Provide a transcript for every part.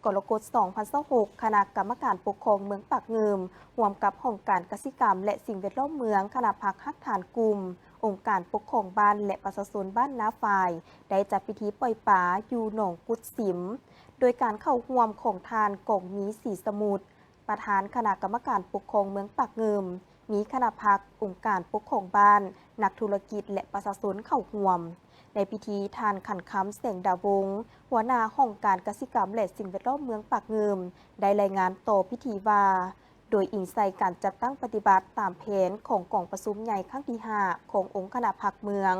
ກໍລະກົດ ສອງພັນຊາວຫົກ ຄະນະກຳມະການປົກຄອງເມືອງປາກງື່ມ ຮ່ວມກັບຫ້ອງການກະສິກຳ ແລະ ສິ່ງແວດລ້ອມເມືອງ, ຄະນະພັກຮາກຖານກຸ່ມ, ອົງການປົກຄອງບ້ານ ແລະ ປະຊາຊົນບ້ານນາຝາຍ ໄດ້ຈັດພິທີປ່ອຍປາຢູ່ໜອງກຸດສິມ ໂດຍການເຂົ້າຮ່ວມຂອງທ່ານ ກອງມີ ສີສະໝຸດ ປະທານຄະນະກຳມະການປົກຄອງເມືອງປາກງື່ມ, ມີຄະນະພັກ, ອົງການປົກຄອງບ້ານ, ນັກທຸລະກິດ ແລະ ປະຊາຊົນເຂົ້າຮ່ວມ. ໃນພິທີ, ທ່ານ ຂັນຄຳ ແສງດາວົງ ຫົວໜ້າຫ້ອງການກະສິກຳ ແລະ ສິ່ງແວດລ້ອມເມືອງປາກງື່ມ ໄດ້ລາຍງານຕໍ່ພິທີວ່າ, ໂດຍອີງໃສ່ການຈັດຕັ້ງປະຕິບັດຕາມແຜນຂອງກອງປະຊຸມໃຫຍ່ຄັ້ງທີຫ້າ ຂອງອົງຄະນະພັກເມືອງ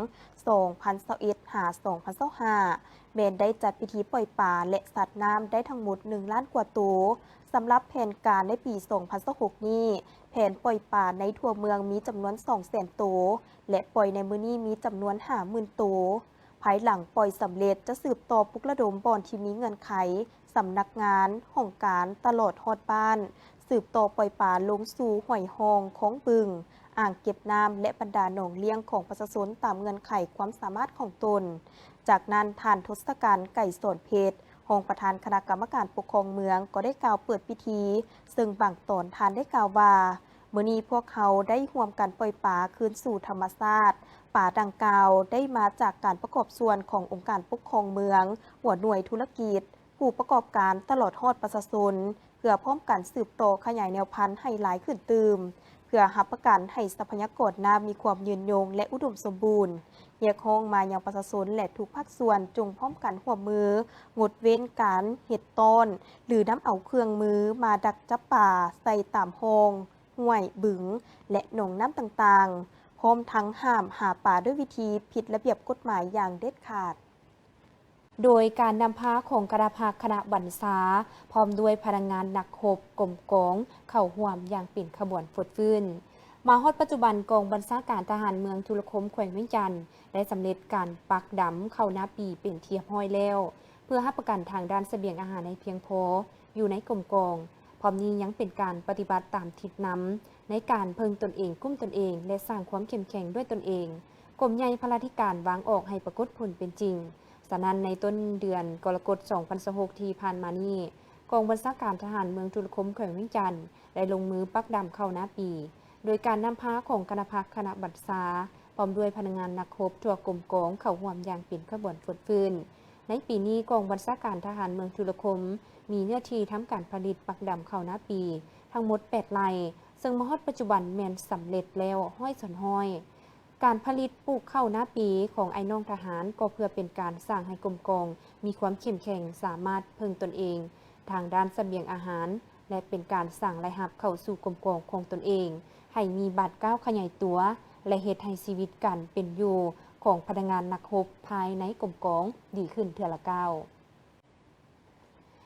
ສອງພັນຊາວເອັດ ຫາ ສອງພັນຊາວຫ້າ ແມ່ນໄດ້ຈັດພິທີປ່ອຍປາ ແລະ ສັດນ້ຳໄດ້ທັງໝົດໜຶ່ງລ້ານກວ່າໂຕ. ສຳລັບແຜນການໃນປີສອງພັນຊາວຫົກນີ້, ແຜນປ່ອຍປາໃນທົ່ວເມືອງມີຈຳນວນສອງແສນໂຕ ແລະ ປ່ອຍໃນມື້ນີ້ມີຈຳນວນຫ້າໝື່ນໂຕ. ພາຍຫຼັງປ່ອຍສຳເລັດ, ຈະສືບຕໍ່ປຸກລະດົມບ່ອນທີ່ມີເງື່ອນໄຂ, ສຳນັກງານ, ຫ້ອງການ, ຕະຫຼອດຮອດບ້ານ, ສືບຕໍ່ປ່ອຍປາລົງສູ່ຫ້ວຍຮ່ອງ, ຄອງບຶງ, ອ່າງເກັບນ້ຳ ແລະ ບັນດາໜອງລ້ຽງຂອງປະຊາຊົນຕາມເງື່ອນໄຂຄວາມສາມາດຂອງຕົນ. ຈາກນັ້ນ, ທ່ານ ທົດສະກັນ ໄກສອນເພັດ ຮອງປະທານຄະນະກຳມະການປົກຄອງເມືອງ ກໍໄດ້ກ່າວເປີດພິທີ, ເຊິ່ງບາງຕອນທ່ານໄດ້ກ່າວວ່າ, ມື້ນີ້ພວກເຮົາໄດ້ຮ່ວມກັນປ່ອຍປາຄືນສູ່ທຳມະຊາດ. ປາດັ່ງກ່າວໄດ້ມາຈາກການປະກອບສ່ວນຂອງອົງການປົກຄອງເມືອງ, ຫົວໜ່ວຍທຸລະກິດ, ຜູ້ປະກອບການ ຕະຫຼອດຮອດປະຊາຊົນ, ເພື່ອພ້ອມກັນສືບຕໍ່ຂະຫຍາຍແນວພັນໃຫ້ຫຼາຍຂຶ້ນຕື່ມ, ເພື່ອຮັບປະກັນໃຫ້ຊັບພະຍາກອນນ້ຳມີຄວາມຍືນຍົງ ແລະ ອຸດົມສົມບູນ. ຮຽກຮ້ອງມາຍັງປະຊາຊົນ ແລະ ທຸກພາກສ່ວນ ຈົ່ງພ້ອມກັນຮ່ວມມື, ງົດເວັ້ນການເຮັດຕ້ອນ ຫຼື ນຳເອົາເຄື່ອງມືມາດັກຈັບປາໃສ່ຕາມຮ່ອງ, ຫ້ວຍ, ບຶງ ແລະ ໜອງນ້ຳຕ່າງໆ, ພ້ອມທັງຫ້າມຫາປາດ້ວຍວິທີຜິດລະບຽບກົດໝາຍຢ່າງເດັດຂາດ. ໂດຍການນຳພາຂອງຄະນະພັກຄະນະບັນຊາ ພ້ອມດ້ວຍພະນັກງານນັກຮົບກົມກອງ ເຂົ້າຮ່ວມຢ່າງເປັນຂະບວນຟົດຟື້ນ. ມາຮອດປັດຈຸບັນ, ກອງບັນຊາການທະຫານເມືອງທຸລະຄົມ ແຂວງວຽງຈັນ ໄດ້ສຳເລັດການປັກດຳເຂົ້ານາປີເປັນທີ່ຮຽບຮ້ອຍແລ້ວ, ເພື່ອຮັບປະກັນທາງດ້ານສະບຽງອາຫານໃຫ້ພຽງພໍຢູ່ໃນກົມກອງ. ພ້ອມນີ້ຍັງເປັນການປະຕິບັດຕາມທິດນຳໃນການເພິ່ງຕົນເອງ, ກຸ້ມຕົນເອງ ແລະ ສ້າງຄວາມເຂັ້ມແຂງດ້ວຍຕົນເອງ. ກົມໃຫຍ່ພະລາທິການວາງອອກໃຫ້ປາກົດຜົນເປັນຈິງ. ສະນັ້ນ, ໃນຕົ້ນເດືອນກໍລະກົດ ສອງພັນຊາວຫົກ ທີ່ຜ່ານມານີ້, ກອງບັນຊາການທະຫານເມືອງທຸລະຄົມ ແຂວງວຽງຈັນ ໄດ້ລົງມືປັກດຳເຂົ້ານາປີ, ໂດຍການນຳພາຂອງຄະນະພັກຄະນະບັນຊາ ພ້ອມດ້ວຍພະນັກງານນັກຮົບທົ່ວກົມກອງເຂົ້າຮ່ວມຢ່າງເປັນຂະບວນຟົດຟື້ນ. ໃນປີນີ້, ກອງບັນຊາການທະຫານເມືອງທຸລະຄົມ ມີເນື້ອທີ່ທຳການຜະລິດປັກດຳເຂົ້ານາປີທັງໝົດແປດໄຮ່, ເຊິ່ງມາຮອດປັດຈຸບັນແມ່ນສຳເລັດແລ້ວຮ້ອຍສ່ວນຮ້ອຍ. ການຜະລິດປູກເຂົ້ານາປີຂອງອ້າຍນ້ອງທະຫານ ກໍເພື່ອເປັນການສ້າງໃຫ້ກົມກອງມີຄວາມເຂັ້ມແຂງ, ສາມາດເພິ່ງຕົນເອງທາງດ້ານສະບຽງອາຫານ ແລະ ເປັນການສ້າງລາຍຮັບເຂົ້າສູ່ກົມກອງຂອງຕົນເອງ, ໃຫ້ມີບາດກ້າວຂະຫຍາຍຕົວ ແລະ ເຮັດໃຫ້ຊີວິດການເປັນຢູ່ຂອງພະນັກງານນັກຮົບພາຍໃນກົມກອງດີຂຶ້ນເທື່ອລະກ້າວ.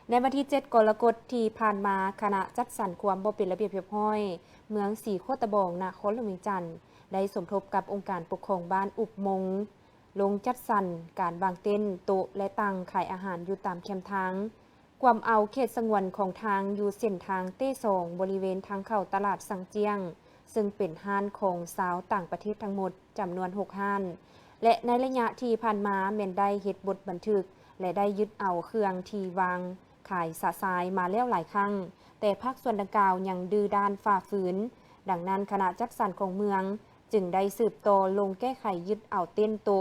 ໃນວັນທີເຈັດ ກໍລະກົດທີ່ຜ່ານມາ, ຄະນະຈັດສັນຄວາມບໍ່ເປັນລະບຽບຮຽບຮ້ອຍເມືອງສີໂຄດຕະບອງ ນະຄອນຫຼວງວຽງຈັນ ໄດ້ສົມທົບກັບອົງການປົກຄອງບ້ານອຸບມົງ ລົງຈັດສັນການວາງເຕັນ, ໂຕະ ແລະ ຕັ່ງຂາຍອາຫານຢູ່ຕາມແຄມທາງ, ກວມເອົາເຂດສະຫງວນຂອງທາງຢູ່ເສັ້ນທາງເຕສອງ ບໍລິເວນທາງເຂົ້າຕະຫຼາດສັງຈຽງ, ເຊິ່ງເປັນຮ້ານຂອງຊາວຕ່າງປະເທດທັງໝົດ ຈຳນວນຫົກຮ້ານ ແລະ ໃນໄລຍະທີ່ຜ່ານມາແມ່ນໄດ້ເຮັດບົດບັນທຶກ ແລະ ໄດ້ຍຶດເອົາເຄື່ອງທີ່ວາງຂາຍຊະຊາຍມາແລ້ວຫຼາຍຄັ້ງ, ແຕ່ພາກສ່ວນດັ່ງກ່າວຍັງດື້ດ້ານຝ່າຝືນ. ດັ່ງນັ້ນ, ຄະນະຈັດສັນຂອງເມືອງຈຶ່ງໄດ້ສືບຕໍ່ລົງແກ້ໄຂຍຶດເອົາເຕັນໂຕະ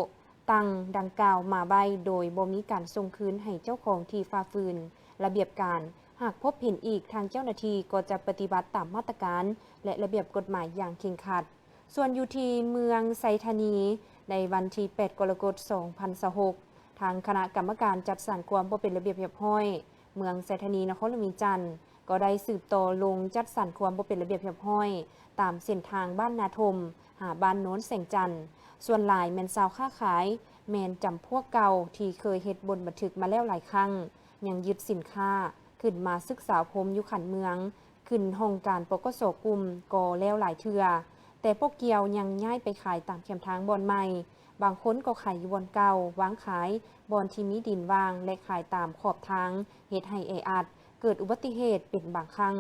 ຕັ່ງດັ່ງກ່າວມາໄວ້ໂດຍບໍ່ມີການສົ່ງຄືນໃຫ້ເຈົ້າຂອງທີ່ຝ່າຝືນລະບຽບການ. ຫາກພົບເຫັນອີກ, ທາງເຈົ້າໜ້າທີ່ກໍຈະປະຕິບັດຕາມມາດຕະການ ແລະ ລະບຽບກົດໝາຍຢ່າງເຄັ່ງຄັດ. ສ່ວນຢູ່ທີ່ເມືອງໄຊທານີ, ໃນວັນທີແປດ ກໍລະກົດ ສອງພັນຊາວຫົກ, ທາງຄະນະກຳມະການຈັດສັນຄວາມບໍ່ເປັນລະບຽບຮຽບຮ້ອຍເມືອງໄຊທານີ ນະຄອນຫຼວງວຽງຈັນ ກໍໄດ້ສືບຕໍ່ລົງຈັດສັນຄວາມບໍ່ເປັນລະບຽບຮຽບຮ້ອຍຕາມເສັ້ນທາງບ້ານນາຖົມ ຫາບ້ານໂນນແສງຈັນ. ສ່ວນຫຼາຍແມ່ນຊາວຄ້າຂາຍ, ແມ່ນຈຳພວກເກົ່າທີ່ເຄີຍເຮັດບົດບັນທຶກມາແລ້ວຫຼາຍຄັ້ງ, ຍັງຍຶດສິນຄ້າຂຶ້ນມາສຶກສາອົບຮົມຢູ່ຂັ້ນເມືອງ, ຂຶ້ນຫ້ອງການ ປກສ ກຸ່ມກໍແລ້ວຫຼາຍເທື່ອ, ແຕ່ບໍ່ກ່ຽວຍັງຍ້າຍໄປຂາຍຕາມແຄມທາງບ່ອນໃໝ່, ບາງຄົນກໍຂາຍຢູ່ບ່ອນເກົ່າ, ວາງຂາຍບ່ອນທີ່ມີດິນວ່າງ ແລະ ຂາຍຕາມຂອບທາງ, ເຮັດໃຫ້ແອອັດ, ເກີດອຸບັດຕິເຫດເປັນບາງຄັ້ງ.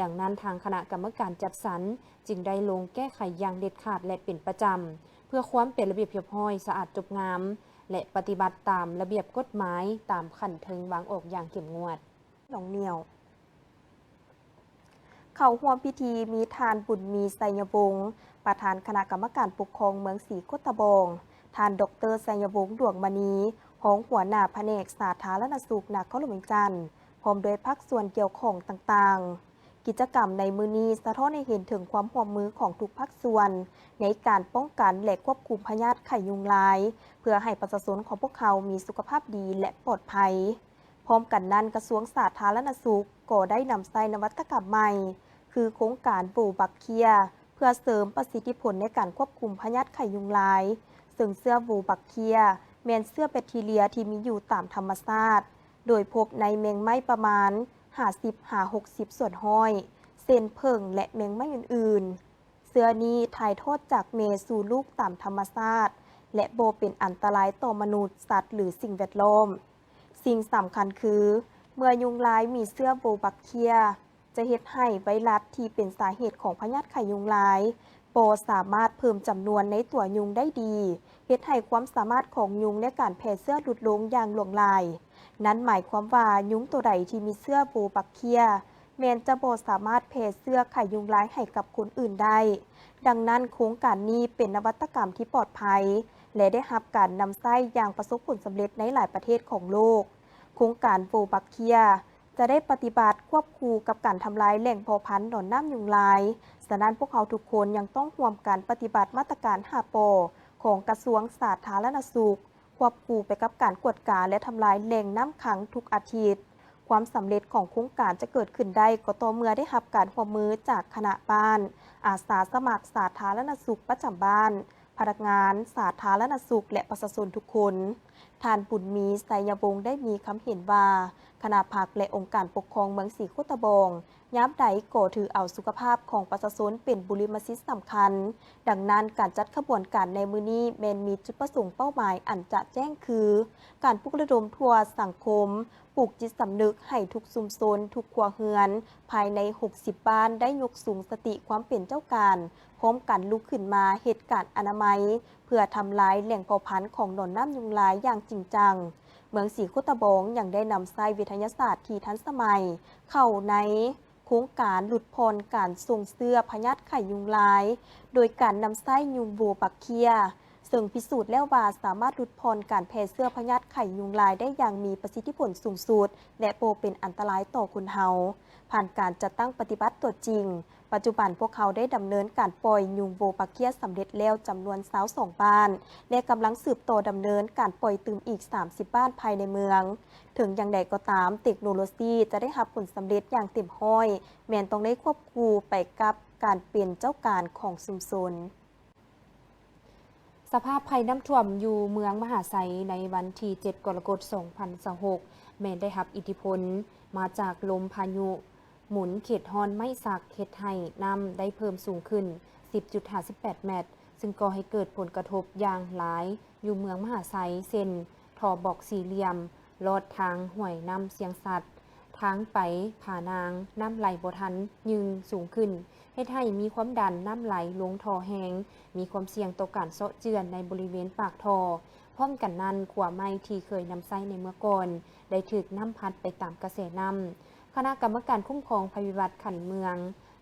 ດັ່ງນັ້ນ, ທາງຄະນະກຳມະການຈັດສັນຈຶ່ງໄດ້ລົງແກ້ໄຂຢ່າງເດັດຂາດ ແລະ ເປັນປະຈຳ, ເພື່ອຄວາມເປັນລະບຽບຮຽບຮ້ອຍ, ສະອາດຈົບງາມ ແລະ ປະຕິບັດຕາມລະບຽບກົດໝາຍຕາມຂັ້ນເທິງວາງອອກຢ່າງເຂັ້ມງວດ. ສອງນິ້ວ. ເຂົ້າຮ່ວມພິທີມີທ່ານ ບຸນມີ ໄຊຍະວົງ ປະທານຄະນະກຳມະການປົກຄອງເມືອງສີໂຄດຕະບອງ, ທ່ານ ດອກເຕີ ໄຊຍະວົງ ດວງມະນີ ຮອງຫົວໜ້າພະແນກສາທາລະນະສຸກນະຄອນຫຼວງວຽງຈັນ ພ້ອມດ້ວຍພາກສ່ວນກ່ຽວຂ້ອງຕ່າງໆ. ກິດຈະກຳໃນມື້ນີ້ສະທ້ອນໃຫ້ເຫັນເຖິງຄວາມຮ່ວມມືຂອງທຸກພາກສ່ວນໃນການປ້ອງກັນ ແລະ ຄວບຄຸມພະຍາດໄຂ້ຍຸງລາຍ ເພື່ອໃຫ້ປະຊາຊົນຂອງພວກເຮົາມີສຸຂະພາບດີ ແລະ ປອດໄພ. ພ້ອມກັນນັ້ນ, ກະຊວງສາທາລະນະສຸກກໍໄດ້ນຳໃຊ້ນະວັດຕະກຳໃໝ່ ຄືໂຄງການໂວບັກເຄຍ ເພື່ອເສີມປະສິດທິຜົນໃນການຄວບຄຸມພະຍາດໄຂ້ຍຸງລາຍ, ເຊິ່ງເຊື້ອໂວບັກເຄຍແມ່ນເຊື້ອແບັກທີເຣຍທີ່ມີຢູ່ຕາມທຳມະຊາດ, ໂດຍພົບໃນແມງໄມ້ປະມານຫ້າສິບຫາຫົກສິບສ່ວນຮ້ອຍ ເຊັ່ນ ເຜິ້ງ ແລະ ແມງໄມ້ອື່ນໆ. ເຊື້ອນີ້ຖ່າຍທອດຈາກແມ່ສູ່ລູກຕາມທຳມະຊາດ ແລະ ບໍ່ເປັນອັນຕະລາຍຕໍ່ມະນຸດ, ສັດ ຫຼື ສິ່ງແວດລ້ອມ. ສິ່ງສຳຄັນຄື ເມື່ອຍຸງລາຍມີເຊື້ອໂວບັກເຄຍ ຈະເຮັດໃຫ້ໄວຣັສທີ່ເປັນສາເຫດຂອງພະຍາດໄຂ້ຍຸງລາຍບໍ່ສາມາດເພີ່ມຈຳນວນໃນຕົວຍຸງໄດ້ດີ, ເຮັດໃຫ້ຄວາມສາມາດຂອງຍຸງໃນການແຜ່ເຊື້ອຫຼຸດລົງຢ່າງຫຼວງຫຼາຍ. ນັ້ນໝາຍຄວາມວ່າ ຍຸງໂຕໃດທີ່ມີເຊື້ອໂວບັກເຄຍ ແມ່ນຈະບໍ່ສາມາດແຜ່ເຊື້ອໄຂ້ຍຸງລາຍໃຫ້ກັບຄົນອື່ນໄດ້. ດັ່ງນັ້ນ, ໂຄງການນີ້ເປັນນະວັດຕະກຳທີ່ປອດໄພ ແລະ ໄດ້ຮັບການນຳໃຊ້ຢ່າງປະສົບຜົນສຳເລັດໃນຫຼາຍປະເທດຂອງໂລກ. ໂຄງການໂວບັກເຄຍຈະໄດ້ປະຕິບັດຄວບຄູ່ກັບການທຳລາຍແຫຼ່ງເພາະພັນໜອນນ້ຳຍຸງລາຍ. ສະນັ້ນ, ພວກເຮົາທຸກຄົນຍັງຕ້ອງຮ່ວມກັນປະຕິບັດມາດຕະການຫ້າ ປ ຂອງກະຊວງສາທາລະນະສຸກ ຄວບຄູ່ໄປກັບການກວດກາ ແລະ ທຳລາຍແຫຼ່ງນ້ຳຂັງທຸກອາທິດ. ຄວາມສຳເລັດຂອງໂຄງການຈະເກີດຂຶ້ນໄດ້ກໍຕໍ່ເມື່ອໄດ້ຮັບການຮ່ວມມືຈາກຄະນະບ້ານ, ອາສາສະໝັກສາທາລະນະສຸກປະຈຳບ້ານ, ພະນັກງານສາທາລະນະສຸກ ແລະ ປະຊາຊົນທຸກຄົນ. ທ່ານ ບຸນມີ ໄຊຍະວົງ ໄດ້ມີຄຳເຫັນວ່າ ຄະນະພັກ ແລະ ອົງການປົກຄອງເມືອງສີໂຄດຕະບອງ ຍາມໃດກໍຖືເອົາສຸຂະພາບຂອງປະຊາຊົນເປັນບຸລິມະສິດສຳຄັນ. ດັ່ງນັ້ນ, ການຈັດຂະບວນການໃນມື້ນີ້ແມ່ນມີຈຸດປະສົງເປົ້າໝາຍອັນຈະແຈ້ງຄື ການປຸກລະດົມທົ່ວສັງຄົມ, ປູກຈິດສຳນຶກໃຫ້ທຸກຊຸມຊົນ, ທຸກຄົວເຮືອນ ພາຍໃນຫົກສິບບ້ານ ໄດ້ຍົກສູງສະຕິຄວາມເປັນເຈົ້າການ, ພ້ອມກັນລຸກຂຶ້ນມາເຮັດການອະນາໄມ ເພື່ອທຳລາຍແຫຼ່ງເພາະພັນຂອງໜອນນ້ຳຍຸງລາຍຢ່າງຈິງຈັງ. ເມືອງສີໂຄດຕະບອງຍັງໄດ້ນຳໃຊ້ວິທະຍາສາດທີ່ທັນສະໄໝເຂົ້າໃນໂຄງການຫຼຸດຜ່ອນການສົ່ງເຊື້ອພະຍາດໄຂ້ຍຸງລາຍ ໂດຍການນຳໃຊ້ຍຸງໂວບັກເຄຍ ເຊິ່ງພິສູດແລ້ວວ່າສາມາດຫຼຸດຜ່ອນການແຜ່ເຊື້ອພະຍາດໄຂ້ຍຸງລາຍໄດ້ຢ່າງມີປະສິດທິຜົນສູງສຸດ ແລະ ບໍ່ເປັນອັນຕະລາຍຕໍ່ຄົນເຮົາ. ຜ່ານການຈັດຕັ້ງປະຕິບັດຕົວຈິງ, ປັດຈຸບັນພວກເຮົາໄດ້ດຳເນີນການປ່ອຍຍຸງໂວບັກເຄຍສຳເລັດແລ້ວຈຳນວນຊາວສອງບ້ານ ແລະ ກຳລັງສືບຕໍ່ດຳເນີນການປ່ອຍຕື່ມອີກສາມສິບບ້ານພາຍໃນເມືອງ. ເຖິງຢ່າງໃດກໍຕາມ, ເຕັກໂນໂລຊີຈະໄດ້ຮັບຜົນສຳເລັດຢ່າງເຕັມຮ້ອຍ ແມ່ນຕ້ອງໄດ້ຄວບຄູ່ໄປກັບການເປັນເຈົ້າການຂອງຊຸມຊົນ. ສະພາບໄພນ້ຳຖ້ວມຢູ່ເມືອງມະຫາໄຊໃນວັນທີເຈັດ ກໍລະກົດ ສອງພັນຊາວຫົກ ແມ່ນໄດ້ຮັບອິດທິພົນມາຈາກລົມພາຍຸໝູນເຂດຮ້ອນໄມ້ສັກ ເຮັດໃຫ້ນ້ຳໄດ້ເພີ່ມສູງຂຶ້ນ ສິບຈຸດຫ້າສິບແປດແມັດ ຊຶ່ງກໍ່ໃຫ້ເກີດຜົນກະທົບຢ່າງຫຼາຍຢູ່ເມືອງມະຫາໄຊ ເຊັ່ນ ທໍ່ບອກສີ່ຫຼ່ຽມ ລອດທາງຫ້ວຍນ້ຳຊຽງສັດ, ທາງໄປຜານາງ ນ້ຳໄຫຼບໍ່ທັນຍື່ນສູງຂຶ້ນ ເຮັດໃຫ້ມີຄວາມດັນນ້ຳໄຫຼລົງທໍ່ແຮງ, ມີຄວາມສ່ຽງຕໍ່ການເຊາະເຈື່ອນໃນບໍລິເວນປາກທໍ່. ພ້ອມກັນນັ້ນ, ຂົວໄມ້ທີ່ເຄີຍນຳໃຊ້ໃນເມື່ອກ່ອນ ໄດ້ຖືກນ້ຳພັດໄປຕາມກະແສນ້ຳ. ຄະນະກຳມະການຄຸ້ມຄອງໄພພິບັດຂັ້ນເມືອງ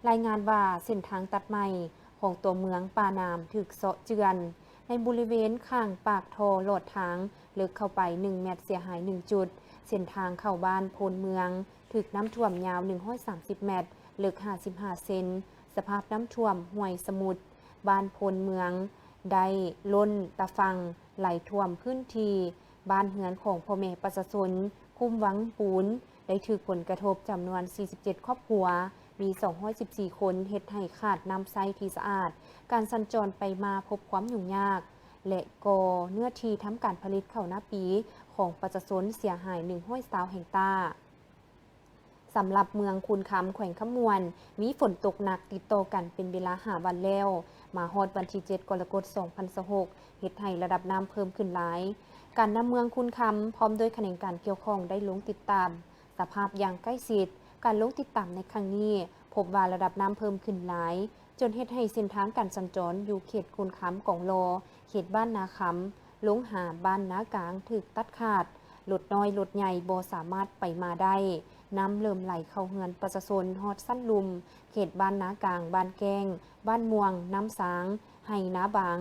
ລາຍງານວ່າ ເສັ້ນທາງຕັດໃໝ່ຂອງຕົວເມືອງປານາມຖືກເຊາະເຈື່ອນ. ໃນບໍລິເວນຂ້າງປາກທໍ່ຫຼອດທາງ ເລິກເຂົ້າໄປໜຶ່ງແມັດ ເສຍຫາຍໜຶ່ງຈຸດ. ເສັ້ນທາງເຂົ້າບ້ານໂພນເມືອງ ຖືກນ້ຳຖ້ວມຍາວໜຶ່ງຮ້ອຍສາມສິບແມັດ ເລິກຫ້າສິບຫ້າເຊັນ. ສະພາບນ້ຳຖ້ວມຫ້ວຍສະໝຸດ ບ້ານໂພນເມືອງ ໄດ້ລົ້ນຕາຝັ່ງ ໄຫຼຖ້ວມພື້ນທີ່ບ້ານເຮືອນຂອງພໍ່ແມ່ປະຊາຊົນຄຸ້ມວັງປູນ ໄດ້ຖືກຜົນກະທົບຈຳນວນສີ່ສິບເຈັດຄອບຄົວ, ມີສອງຮ້ອຍສິບສີ່ຄົນ ເຮັດໃຫ້ຂາດນ້ຳໃຊ້ທີ່ສະອາດ, ການສັນຈອນໄປມາພົບຄວາມຫຍຸ້ງຍາກ ແລະ ກໍເນື້ອທີ່ທຳການຜະລິດເຂົ້ານາປີຂອງປະຊາຊົນເສຍຫາຍໜຶ່ງຮ້ອຍຊາວເຮັກຕາ. ສຳລັບເມືອງຄູນຄຳ ແຂວງຄຳມ່ວນ ມີຝົນຕົກໜັກຕິດຕໍ່ກັນເປັນເວລາຫ້າວັນແລ້ວ, ມາຮອດວັນທີເຈັດ ກໍລະກົດ ສອງພັນຊາວຫົກ ເຮັດໃຫ້ລະດັບນ້ຳເພີ່ມຂຶ້ນຫຼາຍ. ການນຳເມືອງຄູນຄຳ ພ້ອມດ້ວຍຂະແໜງການກ່ຽວຂ້ອງໄດ້ລົງຕິດຕາມສະພາບຢ່າງໃກ້ຊິດ. ການລົງຕິດຕາມໃນຄັ້ງນີ້ ພົບວ່າລະດັບນ້ຳເພີ່ມຂຶ້ນຫຼາຍ ຈົນເຮັດໃຫ້ເສັ້ນທາງການສັນຈອນຢູ່ເຂດຄູນຄຳ ກອງລໍ, ເຂດບ້ານນາຄຳ ລົງຫາບ້ານນາກາງຖືກຕັດຂາດ, ລົດນ້ອຍລົດໃຫຍ່ບໍ່ສາມາດໄປມາໄດ້. ນ້ຳເລີ່ມໄຫຼເຂົ້າເຮືອນປະຊາຊົນຮອດຊັ້ນລຸ່ມ ເຂດບ້ານນາກາງ, ບ້ານແກ້ງ, ບ້ານມ່ວງ, ນ້ຳຊາງ, ໄຮ່ນາບາງ,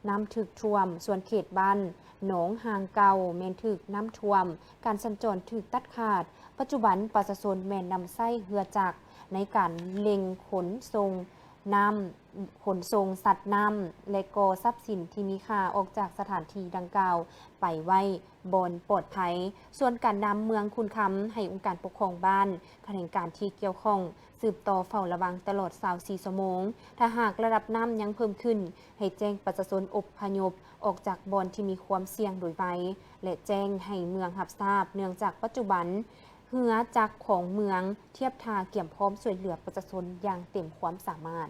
ນ້ຳຖືກຖ້ວມ, ສ່ວນເຂດບ້ານໜອງຮ່າງເກົ່າແມ່ນຖືກນ້ຳຖ້ວມ, ການສັນຈອນຖືກຕັດຂາດ. ປັດຈຸບັນປະຊາຊົນແມ່ນນຳໃຊ້ເຮືອຈັກໃນການເລັ່ງຂົນສົ່ງນ້ຳ, ຂົນສົ່ງສັດນ້ຳ ແລະ ກໍຊັບສິນທີ່ມີຄ່າອອກຈາກສະຖານທີ່ດັ່ງກ່າວໄປໄວ້ ບ່ອນປອດໄພ. ສ່ວນການນຳເມືອງຂຸນຄຳໃຫ້ອົງການປົກຄອງບ້ານ, ຂະແໜງການທີ່ກ່ຽວຂ້ອງສືບຕໍ່ເຝົ້າລະວັງຕະຫຼອດຊາວສີ່ຊົ່ວໂມງ. ຖ້າຫາກລະດັບນ້ຳຍັງເພີ່ມຂຶ້ນ, ໃຫ້ແຈ້ງປະຊາຊົນອົບພະຍົບອອກຈາກບ່ອນທີ່ມີຄວາມສ່ຽງໂດຍໄວ ແລະ ແຈ້ງໃຫ້ເມືອງຮັບຊາບ, ເນື່ອງຈາກປັດຈຸບັນເຮືອຈັກຂອງເມືອງທຽບທ່າກຽມພ້ອມຊ່ວຍເຫຼືອປະຊາຊົນຢ່າງເຕັມຄວາມສາມາດ.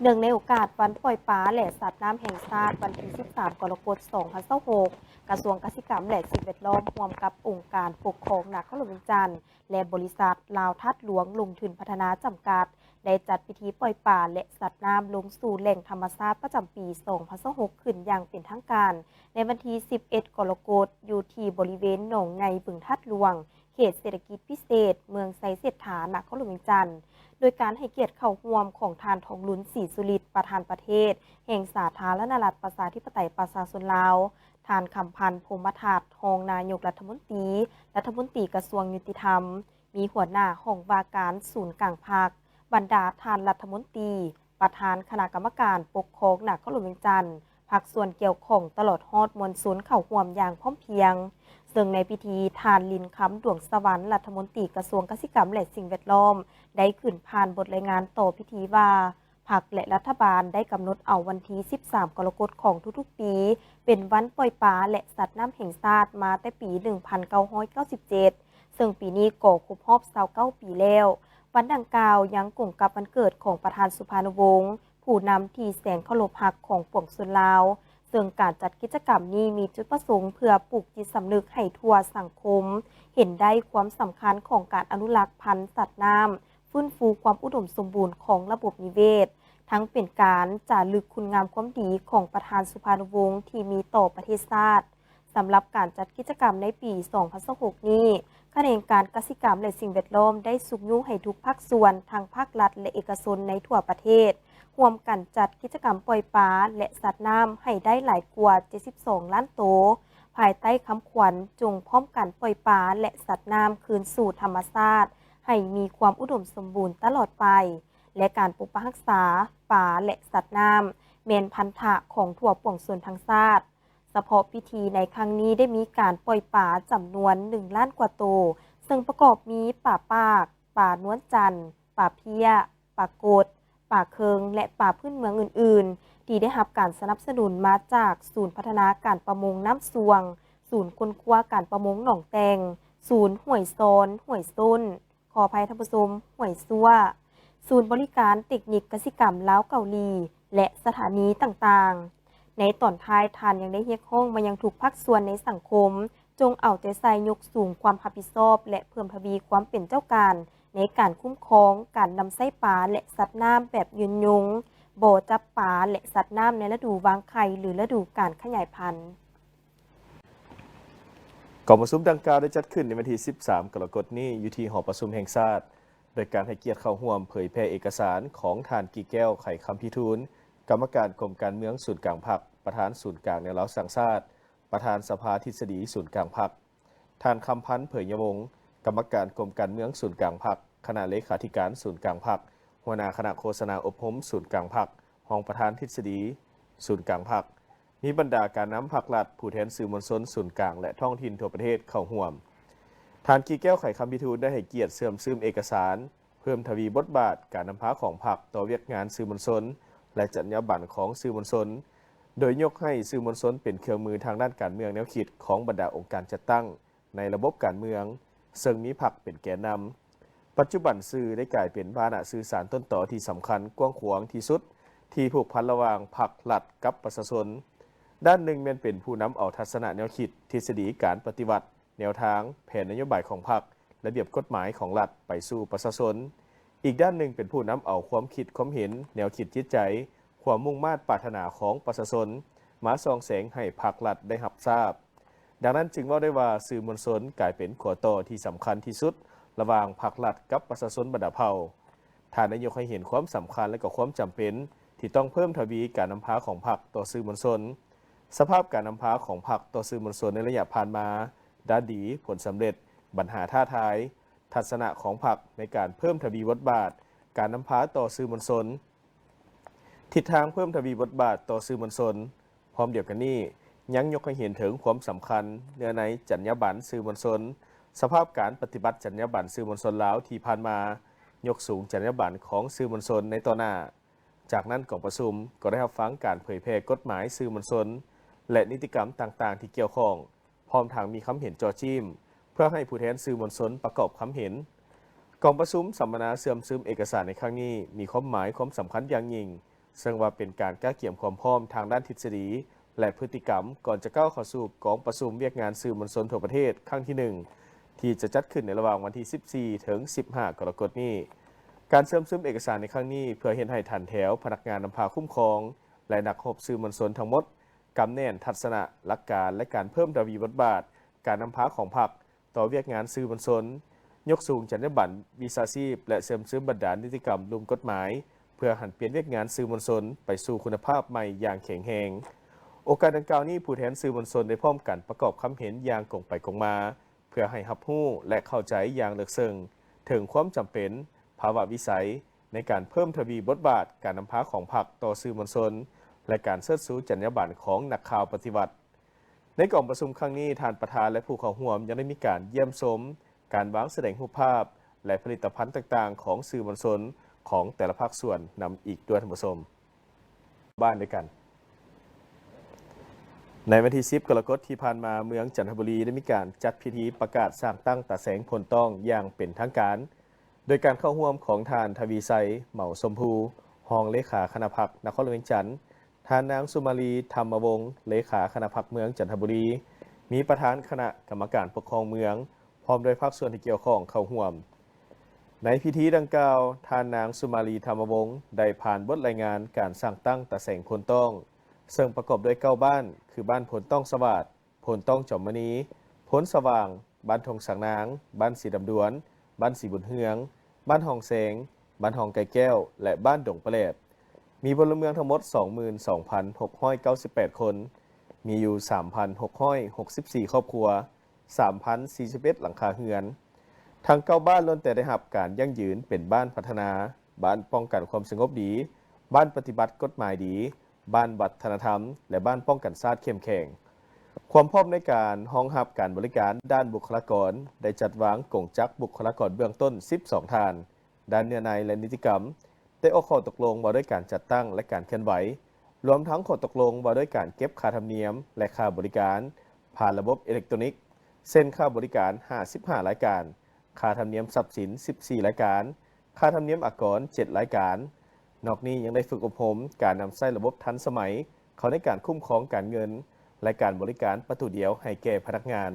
ເນື່ອງໃນໂອກາດວັນປ່ອຍປາ ແລະ ສັດນ້ຳແຫ່ງຊາດ ວັນທີສິບສາມ ກໍລະກົດ ສອງພັນຊາວຫົກ ກະຊວງກະສິກຳ ແລະ ສິ່ງແວດລ້ອມ ຮ່ວມກັບອົງການປົກຄອງນະຄອນຫຼວງວຽງຈັນ ແລະ ບໍລິສັດລາວທາດຫຼວງລົງທຶນພັດທະນາຈຳກັດ ໄດ້ຈັດພິທີປ່ອຍປາ ແລະ ສັດນ້ຳລົງສູ່ແຫຼ່ງທຳມະຊາດປະຈຳປີ ສອງພັນຊາວຫົກ ຂຶ້ນຢ່າງເປັນທາງການ ໃນວັນທີສິບເອັດ ກໍລະກົດ ຢູ່ທີ່ບໍລິເວນໜອງໃຫຍ່ ບຶງທາດຫຼວງ ເຂດເສດຖະກິດພິເສດເມືອງໄຊເສດຖາ ນະຄອນຫຼວງວຽງຈັນ ໂດຍການໃຫ້ກຽດເຂົ້າຮ່ວມຂອງທ່ານ ທອງລຸນ ສີສຸລິດ ປະທານປະເທດແຫ່ງສາທາລະນະລັດ ປະຊາທິປະໄຕ ປະຊາຊົນລາວ, ທ່ານ ຄຳພັນ ພົມມະທັດ ຮອງນາຍົກລັດຖະມົນຕີ, ລັດຖະມົນຕີກະຊວງຍຸຕິທຳ, ມີຫົວໜ້າຫ້ອງວ່າການສູນກາງພັກ, ບັນດາທ່ານລັດຖະມົນຕີ, ປະທານຄະນະກຳມະການປົກຄອງນະຄອນຫຼວງວຽງຈັນ, ພາກສ່ວນກ່ຽວຂ້ອງ ຕະຫຼອດຮອດມວນຊົນເຂົ້າຮ່ວມຢ່າງພ້ອມພຽງ. ເຊິ່ງໃນພິທີ ທ່ານ ລິນຄຳ ດວງສະຫວັນ ລັດຖະມົນຕີກະຊວງກະສິກຳ ແລະ ສິ່ງແວດລ້ອມ ໄດ້ຂຶ້ນຜ່ານບົດລາຍງານຕໍ່ພິທີວ່າ ພັກ ແລະ ລັດຖະບານໄດ້ກຳນົດເອົາວັນທີສິບສາມ ກໍລະກົດຂອງທຸກໆປີ ເປັນວັນປ່ອຍປາ ແລະ ສັດນ້ຳແຫ່ງຊາດມາແຕ່ປີໜຶ່ງພັນເກົ້າຮ້ອຍເກົ້າສິບເຈັດ ເຊິ່ງປີນີ້ກໍຄົບຮອບຊາວເກົ້າປີແລ້ວ. ວັນດັ່ງກ່າວຍັງກົງກັບວັນເກີດຂອງປະທານສຸພານຸວົງ ຜູ້ນຳທີ່ແສນເຄົາລົບຮັກຂອງປວງຊົນລາວ, ເຊິ່ງການຈັດກິດຈະກຳນີ້ມີຈຸດປະສົງເພື່ອປູກຈິດສຳນຶກໃຫ້ທົ່ວສັງຄົມເຫັນໄດ້ຄວາມສຳຄັນຂອງການອະນຸລັກພັນສັດນ້ຳ, ຟື້ນຟູຄວາມອຸດົມສົມບູນຂອງລະບົບນິເວດ, ທັງເປັນການຈາລຶກຄຸນງາມຄວາມດີຂອງປະທານສຸພານຸວົງທີ່ມີຕໍ່ປະເທດຊາດ. ສຳລັບການຈັດກິດຈະກຳໃນປີສອງພັນຊາວຫົກນີ້, ຂະແໜງການກະສິກຳ ແລະ ສິ່ງແວດລ້ອມໄດ້ຊຸກຍູ້ໃຫ້ທຸກພາກສ່ວນ, ທັງພາກລັດ ແລະ ເອກະຊົນໃນທົ່ວປະເທດ, ຮ່ວມກັນຈັດກິດຈະກຳປ່ອຍປາ ແລະ ສັດນ້ຳໃຫ້ໄດ້ຫຼາຍກວ່າເຈັດສິບສອງລ້ານໂຕ, ພາຍໃຕ້ຄຳຂວັນ ຈົ່ງພ້ອມກັນປ່ອຍປາ ແລະ ສັດນ້ຳຄືນສູ່ທຳມະຊາດ ໃຫ້ມີຄວາມອຸດົມສົມບູນຕະຫຼອດໄປ ແລະ ການປົກປັກຮັກສາປາ ແລະ ສັດນ້ຳ ແມ່ນພັນທະຂອງທົ່ວປວງຊົນທັງຊາດ. ສະເພາະພິທີໃນຄັ້ງນີ້ໄດ້ມີການປ່ອຍປາຈຳນວນໜຶ່ງລ້ານກວ່າໂຕ, ເຊິ່ງປະກອບມີປາປາກ, ປານວນຈັນ, ປາເພ້ຍ, ປາກົດ, ປາເຄິງ ແລະ ປາພື້ນເມືອງອື່ນໆ ທີ່ໄດ້ຮັບການສະໜັບສະໜູນມາຈາກສູນພັດທະນາການປະມົງນ້ຳຊວງ, ສູນຄົ້ນຄວ້າການປະມົງໜອງແຕ່ງ, ສູນຫ້ວຍຊອນ, ຫ້ວຍໂຊນ, ຂໍອະໄພທ່ານຜູ້ຊົມ, ຫ້ວຍຊວ, ສູນບໍລິການເຕັກນິກກະສິກຳລາວເກົາຫຼີ ແລະ ສະຖານີຕ່າງໆ. ໃນຕອນທ້າຍ, ທ່ານຍັງໄດ້ຮຽກຮ້ອງມາຍັງທຸກພາກສ່ວນໃນສັງຄົມ, ຈົ່ງເອົາໃຈໃສ່ຍົກສູງຄວາມຮັບຜິດຊອບ ແລະ ເພີ່ມທະວີຄວາມເປັນເຈົ້າການໃນການຄຸ້ມຄອງ, ການນຳໃຊ້ປາ ແລະ ສັດນ້ຳແບບຍືນຍົງ, ບໍ່ຈັບປາ ແລະ ສັດນ້ຳໃນລະດູວາງໄຂ່ ຫຼື ລະດູການຂະຫຍາຍພັນ. ກອງປະຊຸມດັ່ງກ່າວໄດ້ຈັດຂຶ້ນໃນວັນທີສິບສາມ ກໍລະກົດນີ້ ຢູ່ທີ່ຫໍປະຊຸມແຫ່ງຊາດ, ໂດຍການໃຫ້ກຽດເຂົ້າຮ່ວມເຜີຍແຜ່ເອກະສານຂອງທ່ານ ກີແກ້ວ ໄຂຄຳພິທູນ, ກຳມະການກົມການເມືອງສູນກາງພັກ, ປະທານສູນກາງແນວລາວສ້າງຊາດ, ປະທານສະພາທິດສະດີສູນກາງພັກ, ທ່ານ ຄຳພັນ ເຜີຍຍະວົງ, ກຳມະການກົມການເມືອງສູນກາງພັກ, ຄະນະເລຂາທິການສູນກາງພັກ, ຫົວໜ້າຄະນະໂຄສະນາອົບຮົມສູນກາງພັກ, ຮອງປະທານທິດສະດີສູນກາງພັກ, ມີບັນດາການນຳພັກລັດ, ຜູ້ແທນສື່ມວນຊົນສູນກາງ ແລະ ທ້ອງຖິ່ນທົ່ວປະເທດເຂົ້າຮ່ວມ. ທ່ານ ກີແກ້ວ ໄຂຄຳພິທູນ ໄດ້ໃຫ້ກຽດເຊື່ອມຊຶມເອກະສານ, ເພີ່ມທະວີບົດບາດການນຳພາຂອງພັກຕໍ່ວຽກງານສື່ມວນຊົນ ແລະ ຈັນຍາບັນຂອງສື່ມວນຊົນ, ໂດຍຍົກໃຫ້ສື່ມວນຊົນເປັນເຄື່ອງມືທາງດ້ານການເມືອງແນວຄິດຂອງບັນດາອົງການຈັດຕັ້ງໃນລະບົບການເມືອງ, ເຊິ່ງມີພັກເປັນແກນນຳ. ປັດຈຸບັນ, ສື່ໄດ້ກາຍເປັນພາຫະນະສື່ສານຕົ້ນຕໍທີ່ສຳຄັນກວ້າງຂວາງທີ່ສຸດ ທີ່ຜູກພັນລະຫວ່າງພັກລັດກັບປະຊາຊົນ. ດ້ານໜຶ່ງແມ່ນເປັນຜູ້ນຳເອົາທັດສະນະແນວຄິດ, ທິດສະດີການປະຕິວັດ, ແນວທາງ, ແຜນນະໂຍບາຍຂອງພັກ, ລະບຽບກົດໝາຍຂອງລັດໄປສູ່ປະຊາຊົນ. ອີກດ້ານໜຶ່ງເປັນຜູ້ນຳເອົາຄວາມຄິດຄວາມເຫັນ, ແນວຄິດຈິດໃຈ, ຄວາມມຸ່ງມາດປາດຖະໜາຂອງປະຊາຊົນ ມາສ່ອງແສງໃຫ້ພັກລັດໄດ້ຮັບຊາບ. ດັ່ງນັ້ນຈຶ່ງເວົ້າໄດ້ວ່າ ສື່ມວນຊົນກາຍເປັນຂົວຕໍ່ທີ່ສຳຄັນທີ່ສຸດລະຫວ່າງພັກລັດກັບປະຊາຊົນບັນດາເຜົ່າ. ທ່ານໄດ້ຍົກໃຫ້ເຫັນຄວາມສຳຄັນ ແລະ ກໍຄວາມຈຳເປັນທີ່ຕ້ອງເພີ່ມທະວີການນຳພາຂອງພັກຕໍ່ສື່ມວນຊົນ. ສະພາບການນຳພາຂອງພັກຕໍ່ສື່ມວນຊົນໃນໄລຍະຜ່ານມາ, ດ້ານດີ, ຜົນສຳເລັດ, ບັນຫາທ້າທາຍ, ທັດສະນະຂອງພັກໃນການເພີ່ມທະວີບົດບາດການນຳພາຕໍ່ສື່ມວນຊົນ, ທິດທາງເພີ່ມທະວີບົດບາດຕໍ່ສື່ມວນຊົນ. ພ້ອມດຽວກັນນີ້, ຍັງຍົກໃຫ້ເຫັນເຖິງຄວາມສຳຄັນເນື້ອໃນຈັນຍາບັນສື່ມວນຊົນ, ສະພາບການປະຕິບັດຈັນຍາບັນສື່ມວນຊົນລາວທີ່ຜ່ານມາ, ຍົກສູງຈັນຍາບັນຂອງສື່ມວນຊົນໃນຕໍ່ໜ້າ. ຈາກນັ້ນກອງປະຊຸມກໍໄດ້ຮັບຟັງການເຜີຍແຜ່ກົດໝາຍສື່ມວນຊົນ ແລະ ນິຕິກຳຕ່າງໆທີ່ກ່ຽວຂ້ອງ, ພ້ອມທັງມີຄຳເຫັນເຈາະຈີ້ມ ເພື່ອໃຫ້ຜູ້ແທນສື່ມວນຊົນປະກອບຄຳເຫັນ. ກອງປະຊຸມສຳມະນາເຊື່ອມຊຶມເອກະສານໃນຄັ້ງນີ້ ມີຄວາມໝາຍຄວາມສຳຄັນຢ່າງຍິ່ງ, ເຊິ່ງວ່າເປັນການກະກຽມຄວາມພ້ອມທາງດ້ານທິດສະດີ ແລະ ພຶດຕິກຳ ກ່ອນຈະກ້າວເຂົ້າສູ່ກອງປະຊຸມວຽກງານສື່ມວນຊົນທົ່ວປະເທດຄັ້ງທີໜຶ່ງ ທີ່ຈະຈັດຂຶ້ນໃນລະຫວ່າງວັນທີສິບສີ່ ເຖິງ ສິບຫ້າ ກໍລະກົດນີ້. ການເຊື່ອມຊຶມເອກະສານໃນຄັ້ງນີ້ ເພື່ອເຮັດໃຫ້ຖັນແຖວພະນັກງານນຳພາຄຸ້ມຄອງ ແລະ ນັກຮົບສື່ມວນຊົນທັງໝົດ ກຳແໜ້ນທັດສະນະ, ຫຼັກການ ແລະ ການເພີ່ມທະວີບົດບາດການນຳພາຂອງພັກຕໍ່ວຽກງານສື່ມວນຊົນ, ຍົກສູງຈັນຍາບັນວິຊາຊີບ ແລະ ເຊື່ອມຊຶມບັນດານິຕິກຳລຸ່ມກົດໝາຍ ເພື່ອຫັນປ່ຽນວຽກງານສື່ມວນຊົນໄປສູ່ຄຸນນະພາບໃໝ່ຢ່າງແຂງແຮງ. ໂອກາດດັ່ງກ່າວນີ້, ຜູ້ແທນສື່ມວນຊົນໄດ້ພ້ອມກັນປະກອບຄຳເຫັນຢ່າງກົງໄປກົງມາ ເພື່ອໃຫ້ຮັບຮູ້ ແລະ ເຂົ້າໃຈຢ່າງເລິກເຊິ່ງເຖິງຄວາມຈຳເປັນ, ພາວະວິໄສໃນການເພີ່ມທະວີບົດບາດການນຳພາຂອງພັກຕໍ່ສື່ມວນຊົນ ແລະ ການເຊີດຊູຈັນຍາບັນຂອງນັກຂ່າວປະຕິວັດ. ໃນກອງປະຊຸມຄັ້ງນີ້, ທ່ານປະທານ ແລະ ຜູ້ເຂົ້າຮ່ວມຍັງໄດ້ມີການຢ້ຽມຊົມການວາງສະແດງຮູບພາບ ແລະ ຜະລິດຕະພັນຕ່າງໆຂອງສື່ມວນຊົນຂອງແຕ່ລະພາກສ່ວນນຳອີກດ້ວຍ, ທ່ານຜູ້ຊົມ. ບ້ານດ້ວຍກັນ. ໃນວັນທີສິບ ກໍລະກົດທີ່ຜ່ານມາ, ເມືອງຈັນທະບູລີໄດ້ມີການຈັດພິທີປະກາດສ້າງຕັ້ງຕາແສງໂພນຕ້ອງຢ່າງເປັນທາງການ, ໂດຍການເຂົ້າຮ່ວມຂອງທ່ານ ທະວີໄຊ ເໝົາຊົມພູ ຮອງເລຂາຄະນະພັກນະຄອນຫຼວງວຽງຈັນ, ທ່ານນາງ ສຸມາລີ ທຳມະວົງ ເລຂາຄະນະພັກເມືອງຈັນທະບູລີ, ມີປະທານຄະນະກຳມະການປົກຄອງເມືອງ ພ້ອມດ້ວຍພາກສ່ວນທີ່ກ່ຽວຂ້ອງເຂົ້າຮ່ວມ. ໃນພິທີດັ່ງກ່າວ, ທ່ານນາງ ສຸມາລີ ທຳມະວົງ ໄດ້ຜ່ານບົດລາຍງານການສ້າງຕັ້ງຕາແສງໂພນຕ້ອງ, ເຊິ່ງປະກອບດ້ວຍເກົ້າບ້ານ, ຄືບ້ານໂພນຕ້ອງສະຫວາດ, ໂພນຕ້ອງຈອມມະນີ, ໂພນສະຫວ່າງ, ບ້ານທົ່ງສາງນາງ, ບ້ານສີດຳດວນ, ບ້ານສີບຸນເຮືອງ, ບ້ານຮ່ອງແຊງ, ບ້ານຮ່ອງໄກ່ແກ້ວ ແລະ ບ້ານດົງປະແຫຼດ. ມີພົນລະເມືອງທັງໝົດ ສອງໝື່ນສອງພັນຫົກຮ້ອຍເກົ້າສິບແປດຄົນ, ມີຢູ່ ສາມພັນຫົກຮ້ອຍຫົກສິບສີ່ຄອບຄົວ, ສາມພັນສີ່ສິບເອັດຫຼັງຄາເຮືອນ. ທັງເກົ້າບ້ານລ້ວນແຕ່ໄດ້ຮັບການຢັ້ງຢືນເປັນບ້ານພັດທະນາ, ບ້ານປ້ອງກັນຄວາມສະຫງົບດີ, ບ້ານປະຕິບັດກົດໝາຍດີ, ບ້ານວັດທະນະທຳ ແລະ ບ້ານປ້ອງກັນຊາດເຂັ້ມແຂງ. ຄວາມພ້ອມໃນການຮອງຮັບການບໍລິການດ້ານບຸກຄະລາກອນ ໄດ້ຈັດວາງກົງຈັກບຸກຄະລາກອນເບື້ອງຕົ້ນສິບສອງທ່ານ, ດ້ານເນື້ອໃນ ແລະ ນິຕິກຳ ໄດ້ອອກຂໍ້ຕົກລົງວ່າດ້ວຍການຈັດຕັ້ງ ແລະ ການເຄື່ອນໄຫວ, ລວມທັງຂໍ້ຕົກລົງວ່າດ້ວຍການເກັບຄ່າທຳນຽມ ແລະ ຄ່າບໍລິການຜ່ານລະບົບເອເລັກໂຕນິກ, ເຊັ່ນ ຄ່າບໍລິການຫ້າສິບຫ້າລາຍການ, ຄ່າທຳນຽມຊັບສິນສິບສີ່ລາຍການ, ຄ່າທຳນຽມອາກອນເຈັດລາຍການ. ນອກນີ້ຍັງໄດ້ຝຶກອົບຮົມການນຳໃຊ້ລະບົບທັນສະໄໝເຂົ້າໃນການຄຸ້ມຄອງການເງິນ ແລະ ການບໍລິການປະຕູດຽວໃຫ້ແກ່ພະນັກງານ.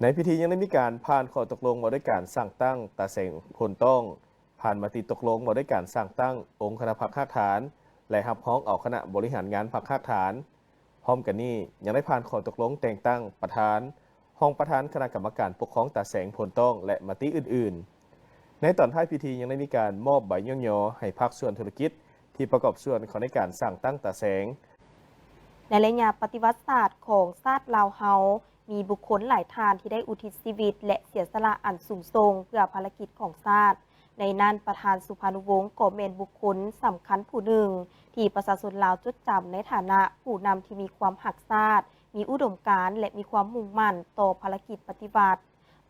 ໃນພິທີຍັງໄດ້ມີການຜ່ານຂໍ້ຕົກລົງວ່າດ້ວຍການສ້າງຕັ້ງຕາແສງໂພນຕ້ອງ, ຜ່ານມະຕິຕົກລົງວ່າດ້ວຍການສ້າງຕັ້ງອົງຄະນະພັກຮາກຖານ ແລະ ຮັບຮອງເອົາຄະນະບໍລິຫານງານພັກຮາກຖານ. ພ້ອມກັນນີ້, ຍັງໄດ້ຜ່ານຂໍ້ຕົກລົງແຕ່ງຕັ້ງປະທານ, ຮອງປະທານຄະນະກຳມະການປົກຄອງຕາແສງໂພນຕ້ອງ ແລະ ມະຕິອື່ນໆ. ໃນຕອນທ້າຍພິທີຍັງໄດ້ມີການມອບໃບຍ້ອງຍໍໃຫ້ພາກສ່ວນທຸລະກິດທີ່ປະກອບສ່ວນເຂົ້າໃນການສ້າງຕັ້ງຕາແສງ. ໃນໄລຍະປະຕິວັດສາດຂອງຊາດລາວເຮົາ, ມີບຸກຄົນຫຼາຍທ່ານທີ່ໄດ້ອຸທິດຊີວິດ ແລະ ເສຍສະຫຼະອັນສູງສົ່ງເພື່ອພາລະກິດຂອງຊາດ. ໃນນັ້ນ, ປະທານສຸພານຸວົງກໍແມ່ນບຸກຄົນສຳຄັນຜູ້ໜຶ່ງ ທີ່ປະຊາຊົນລາວຈົດຈຳໃນຖານະຜູ້ນຳທີ່ມີຄວາມຮັກຊາດ, ມີອຸດົມການ ແລະ ມີຄວາມມຸ່ງໝັ້ນຕໍ່ພາລະກິດປະຕິວັດ.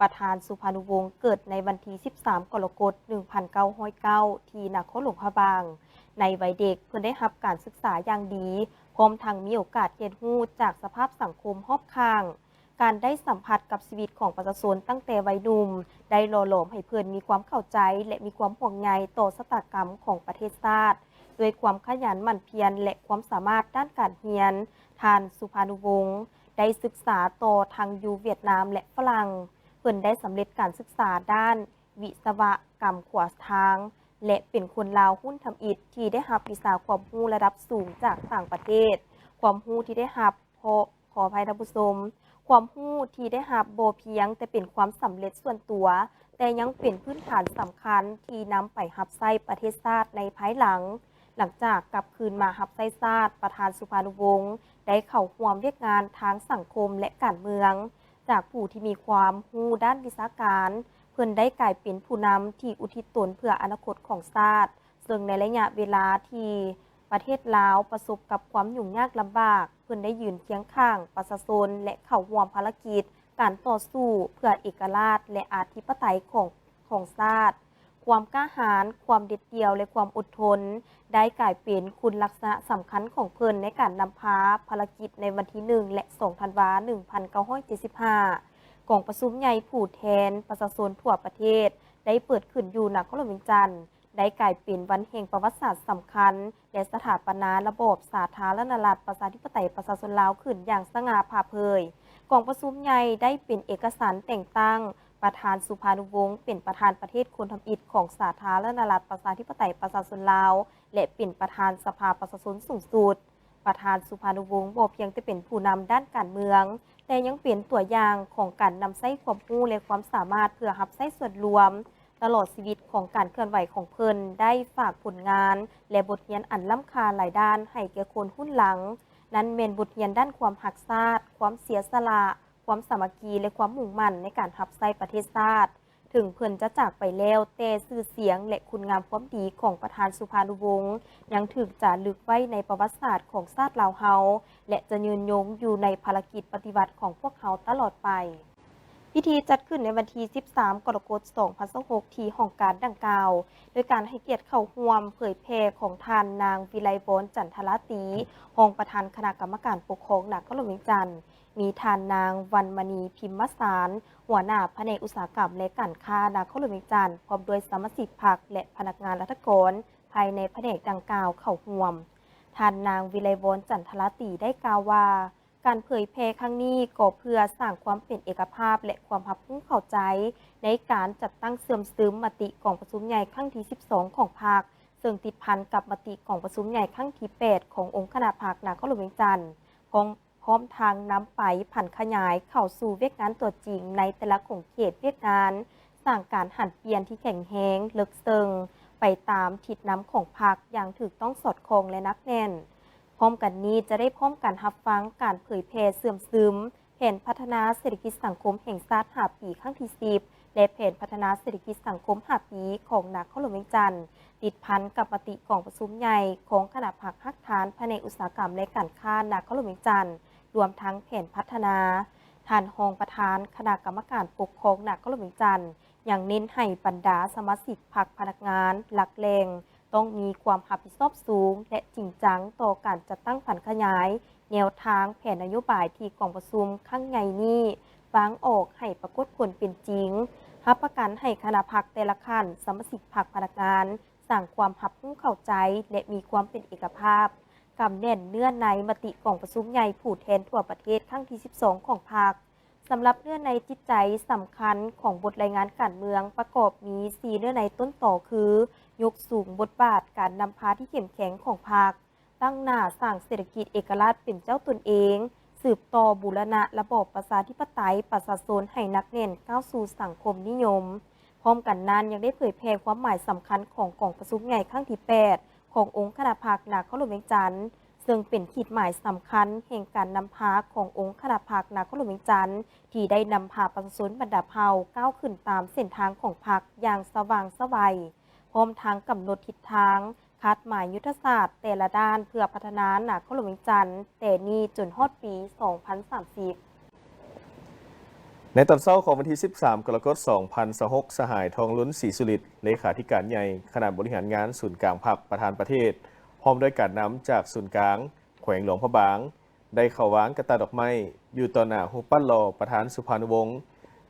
ປະທານສຸພານຸວົງເກີດໃນວັນທີສິບສາມ ກໍລະກົດ ໜຶ່ງພັນເກົ້າຮ້ອຍເກົ້າ ທີ່ນະຄອນຫຼວງພະບາງ. ໃນໄວເດັກ, ເພິ່ນໄດ້ຮັບການສຶກສາຢ່າງດີ, ພ້ອມທັງມີໂອກາດຮຽນຮູ້ຈາກສະພາບສັງຄົມຮອບຂ້າງ. ການໄດ້ສຳຜັດກັບຊີວິດຂອງປະຊາຊົນຕັ້ງແຕ່ໄວໜຸ່ມ ໄດ້ຫຼໍ່ຫຼອມໃຫ້ເພິ່ນມີຄວາມເຂົ້າໃຈ ແລະ ມີຄວາມຫ່ວງໃຍຕໍ່ຊະຕາກຳຂອງປະເທດຊາດ. ດ້ວຍຄວາມຂະຫຍັນໝັ່ນພຽນ ແລະ ຄວາມສາມາດດ້ານການຮຽນ, ທ່ານ ສຸພານຸວົງ ໄດ້ສຶກສາຕໍ່ທັງຢູ່ຫວຽດນາມ ແລະ ຝຣັ່ງ. ເພິ່ນໄດ້ສຳເລັດການສຶກສາດ້ານວິສະວະກຳຂົວທາງ ແລະ ເປັນຄົນລາວຮຸ່ນທຳອິດທີ່ໄດ້ຮັບວິຊາຄວາມຮູ້ລະດັບສູງຈາກຕ່າງປະເທດ. ຄວາມຮູ້ທີ່ໄດ້ຮັບ ຂໍ ຂໍອະໄພທ່ານຜູ້ຊົມ, ຄວາມຮູ້ທີ່ໄດ້ຮັບບໍ່ພຽງແຕ່ເປັນຄວາມສຳເລັດສ່ວນຕົວ, ແຕ່ຍັງເປັນພື້ນຖານສຳຄັນທີ່ນຳໄປຮັບໃຊ້ປະເທດຊາດໃນພາຍຫຼັງ. ຫຼັງຈາກກັບຄືນມາຮັບໃຊ້ຊາດ, ປະທານສຸພານຸວົງໄດ້ເຂົ້າຮ່ວມວຽກງານທາງສັງຄົມ ແລະ ການເມືອງ. ຈາກຜູ້ທີ່ມີຄວາມຮູ້ດ້ານວິຊາການ, ເພິ່ນໄດ້ກາຍເປັນຜູ້ນຳທີ່ອຸທິດຕົນເພື່ອອະນາຄົດຂອງຊາດ, ເຊິ່ງໃນໄລຍະເວລາທີ່ປະເທດລາວປະສົບກັບຄວາມຫຍຸ້ງຍາກລຳບາກ, ເພິ່ນໄດ້ຢືນຄຽງຂ້າງປະຊາຊົນ ແລະ ເຂົ້າຮ່ວມພາລະກິດການຕໍ່ສູ້ເພື່ອເອກະລາດ ແລະ ອະທິປະໄຕຂອງ ຂອງຊາດ. ຄວາມກ້າຫານ, ຄວາມເດັດດ່ຽວ ແລະ ຄວາມອົດທົນ ໄດ້ກາຍເປັນຄຸນລັກສະນະສຳຄັນຂອງເພິ່ນໃນການນຳພາພາລະກິດໃນວັນທີໜຶ່ງ ແລະ ສອງ ທັນວາ ໜຶ່ງພັນເກົ້າຮ້ອຍເຈັດສິບຫ້າ. ກອງປະຊຸມໃຫຍ່ຜູ້ແທນປະຊາຊົນທົ່ວປະເທດໄດ້ເປີດຂຶ້ນຢູ່ນະຄອນຫຼວງວຽງຈັນ, ໄດ້ກາຍເປັນວັນແຫ່ງປະຫວັດສາດສຳຄັນ ແລະ ສະຖາປະນາລະບອບສາທາລະນະລັດ ປະຊາທິປະໄຕ ປະຊາຊົນລາວ ຂຶ້ນຢ່າງສະຫງ່າຜ່າເຜີຍ. ກອງປະຊຸມໃຫຍ່ໄດ້ເປັນເອກະສັນແຕ່ງຕັ້ງປະທານສຸພານຸວົງ ເປັນປະທານປະເທດຄົນທຳອິດຂອງສາທາລະນະລັດ ປະຊາທິປະໄຕ ປະຊາຊົນລາວ ແລະ ເປັນປະທານສະພາປະຊາຊົນສູງສຸດ. ປະທານສຸພານຸວົງບໍ່ພຽງແຕ່ເປັນຜູ້ນຳດ້ານການເມືອງ, ແຕ່ຍັງເປັນຕົວຢ່າງຂອງການນຳໃຊ້ຄວາມຮູ້ ແລະ ຄວາມສາມາດເພື່ອຮັບໃຊ້ສ່ວນລວມ. ຕະຫຼອດຊີວິດຂອງການເຄື່ອນໄຫວຂອງເພິ່ນໄດ້ຝາກຜົນງານ ແລະ ບົດຮຽນອັນລ້ຳຄ່າຫຼາຍດ້ານໃຫ້ແກ່ຄົນຮຸ່ນຫຼັງ, ນັ້ນແມ່ນບົດຮຽນດ້ານຄວາມຮັກຊາດ, ຄວາມເສຍສະຫຼະ, ຄວາມສາມັກຄີ ແລະ ຄວາມມຸ່ງໝັ້ນໃນການຮັບໃຊ້ປະເທດຊາດ. ເຖິງເພິ່ນຈະຈາກໄປແລ້ວ, ແຕ່ຊື່ສຽງ ແລະ ຄຸນງາມຄວາມດີຂອງປະທານສຸພານຸວົງ ຍັງຖືກຈາລຶກໄວ້ໃນປະຫວັດສາດຂອງຊາດລາວເຮົາ ແລະ ຈະຍືນຍົງຢູ່ໃນພາລະກິດປະຕິວັດຂອງພວກເຮົາຕະຫຼອດໄປ. ພິທີຈັດຂຶ້ນໃນວັນທີສິບສາມ ກໍລະກົດ ສອງພັນຊາວຫົກ ທີ່ຫ້ອງການດັ່ງກ່າວ ໂດຍການໃຫ້ກຽດເຂົ້າຮ່ວມເຜີຍແຜ່ຂອງທ່ານນາງ ວິໄລວອນ ຈັນທະລາຕີ ຮອງປະທານຄະນະກຳມະການປົກຄອງນະຄອນຫຼວງວຽງຈັນ, ມີທ່ານນາງ ວັນມະນີ ພິມມະສານ ຫົວໜ້າພະແນກອຸດສາຫະກຳ ແລະ ການຄ້ານະຄອນຫຼວງວຽງຈັນ, ພ້ອມດ້ວຍສະມາຊິກພັກ ແລະ ພະນັກງານລັດຖະກອນພາຍໃນພະແນກດັ່ງກ່າວເຂົ້າຮ່ວມ. ທ່ານນາງ ວິໄລວອນ ຈັນທະລາຕີ ໄດ້ກ່າວວ່າ, ການເຜີຍແຜ່ຄັ້ງນີ້ກໍເພື່ອສ້າງຄວາມເປັນເອກະພາບ ແລະ ຄວາມຮັບຮູ້ເຂົ້າໃຈໃນການຈັດຕັ້ງເຊື່ອມຊຶມມະຕິກອງປະຊຸມໃຫຍ່ຄັ້ງທີສິບສອງຂອງພັກ, ເຊິ່ງຕິດພັນກັບມະຕິກອງປະຊຸມໃຫຍ່ຄັ້ງທີແປດຂອງອົງຄະນະພັກນະຄອນຫຼວງວຽງຈັນ, ພ້ອມ ພ້ອມທັງນຳໄປຜັນຂະຫຍາຍເຂົ້າສູ່ວຽກງານຕົວຈິງໃນແຕ່ລະຂົງເຂດວຽກງານ, ສ້າງການຫັນປ່ຽນທີ່ແຂງແຮງ, ເລິກເຊິ່ງ, ໄປຕາມທິດນຳຂອງພັກຢ່າງຖືກຕ້ອງສອດຄ່ອງ ແລະ ໜັກແໜ້ນ. ພ້ອມກັນນີ້ຈະໄດ້ພ້ອມກັນຮັບຟັງການເຜີຍແຜ່ເຊື່ອມຊຶມແຜນພັດທະນາເສດຖະກິດສັງຄົມແຫ່ງຊາດຫ້າປີຄັ້ງທີສິບ ແລະ ແຜນພັດທະນາເສດຖະກິດສັງຄົມຫ້າປີຂອງນະຄອນຫຼວງວຽງຈັນ, ຕິດພັນກັບມະຕິກອງປະຊຸມໃຫຍ່ຂອງຄະນະພັກຮາກຖານພະແນກອຸດສາຫະກຳ ແລະ ການຄ້ານະຄອນຫຼວງວຽງຈັນ, ລວມທັງແຜນພັດທະນາ. ທ່ານຮອງປະທານຄະນະກຳມະການປົກຄອງນະຄອນຫຼວງວຽງຈັນ ຍັງເນັ້ນໃຫ້ບັນດາສະມາຊິກພັກ, ພະນັກງານ, ຫຼັກແຫຼ່ງ ຕ້ອງມີຄວາມຮັບຜິດຊອບສູງ ແລະ ຈິງຈັງຕໍ່ການຈັດຕັ້ງຜັນຂະຫຍາຍແນວທາງແຜນນະໂຍບາຍທີ່ກອງປະຊຸມຄັ້ງໃຫຍ່ນີ້ວາງອອກໃຫ້ປາກົດຜົນເປັນຈິງ, ຮັບປະກັນໃຫ້ຄະນະພັກແຕ່ລະຂັ້ນ, ສະມາຊິກພັກ, ພະນັກງານ ສ້າງຄວາມຮັບຮູ້ເຂົ້າໃຈ ແລະ ມີຄວາມເປັນເອກະພາບ, ກຳແໜ້ນເນື້ອໃນມະຕິກອງປະຊຸມໃຫຍ່ຜູ້ແທນທົ່ວປະເທດຄັ້ງທີສິບສອງຂອງພັກ. ສຳລັບເນື້ອໃນຈິດໃຈສຳຄັນຂອງບົດລາຍງານການເມືອງ ປະກອບມີສີ່ເນື້ອໃນຕົ້ນຕໍ ຄື ຍົກສູງບົດບາດການນຳພາທີ່ເຂັ້ມແຂງຂອງພັກ, ຕັ້ງໜ້າສ້າງເສດຖະກິດເອກະລາດເປັນເຈົ້າຕົນເອງ, ສືບຕໍ່ບູລະນະລະບອບປະຊາທິປະໄຕປະຊາຊົນໃຫ້ໜັກແໜ້ນກ້າວສູ່ສັງຄົມນິຍົມ. ພ້ອມກັນນັ້ນຍັງໄດ້ເຜີຍແຜ່ຄວາມໝາຍສຳຄັນຂອງກອງປະຊຸມໃຫຍ່ຄັ້ງທີແປດຂອງອົງຄະນະພັກນະຄອນຫຼວງວຽງຈັນ, ເຊິ່ງເປັນຂີດໝາຍສຳຄັນແຫ່ງການນຳພາຂອງອົງຄະນະພັກນະຄອນຫຼວງວຽງຈັນ ທີ່ໄດ້ນຳພາປະຊາຊົນບັນດາເຜົ່າກ້າວຂຶ້ນຕາມເສັ້ນທາງຂອງພັກຢ່າງສະຫວ່າງໄສວ, ພ້ອມທັງກຳນົດທິດທາງ, ຄາດໝາຍຍຸດທະສາດແຕ່ລະດ້ານເພື່ອພັດທະນານະຄອນຫຼວງວຽງຈັນ ແຕ່ນີ້ຈົນຮອດປີສອງພັນສາມສິບ. ໃນຕອນເຊົ້າຂອງວັນທີສິບສາມ ກໍລະກົດ ສອງພັນຊາວຫົກ, ສະຫາຍ ທອງລຸນ ສີສຸລິດ ເລຂາທິການໃຫຍ່ຄະນະບໍລິຫານງານສູນກາງພັກ, ປະທານປະເທດ ພ້ອມດ້ວຍການນຳຈາກສູນກາງແຂວງຫຼວງພະບາງ ໄດ້ເຂົ້າວາງກະຕ່າດອກໄມ້ຢູ່ຕໍ່ໜ້າຮູບປັ້ນຫຼໍ່ປະທານສຸພານຸວົງ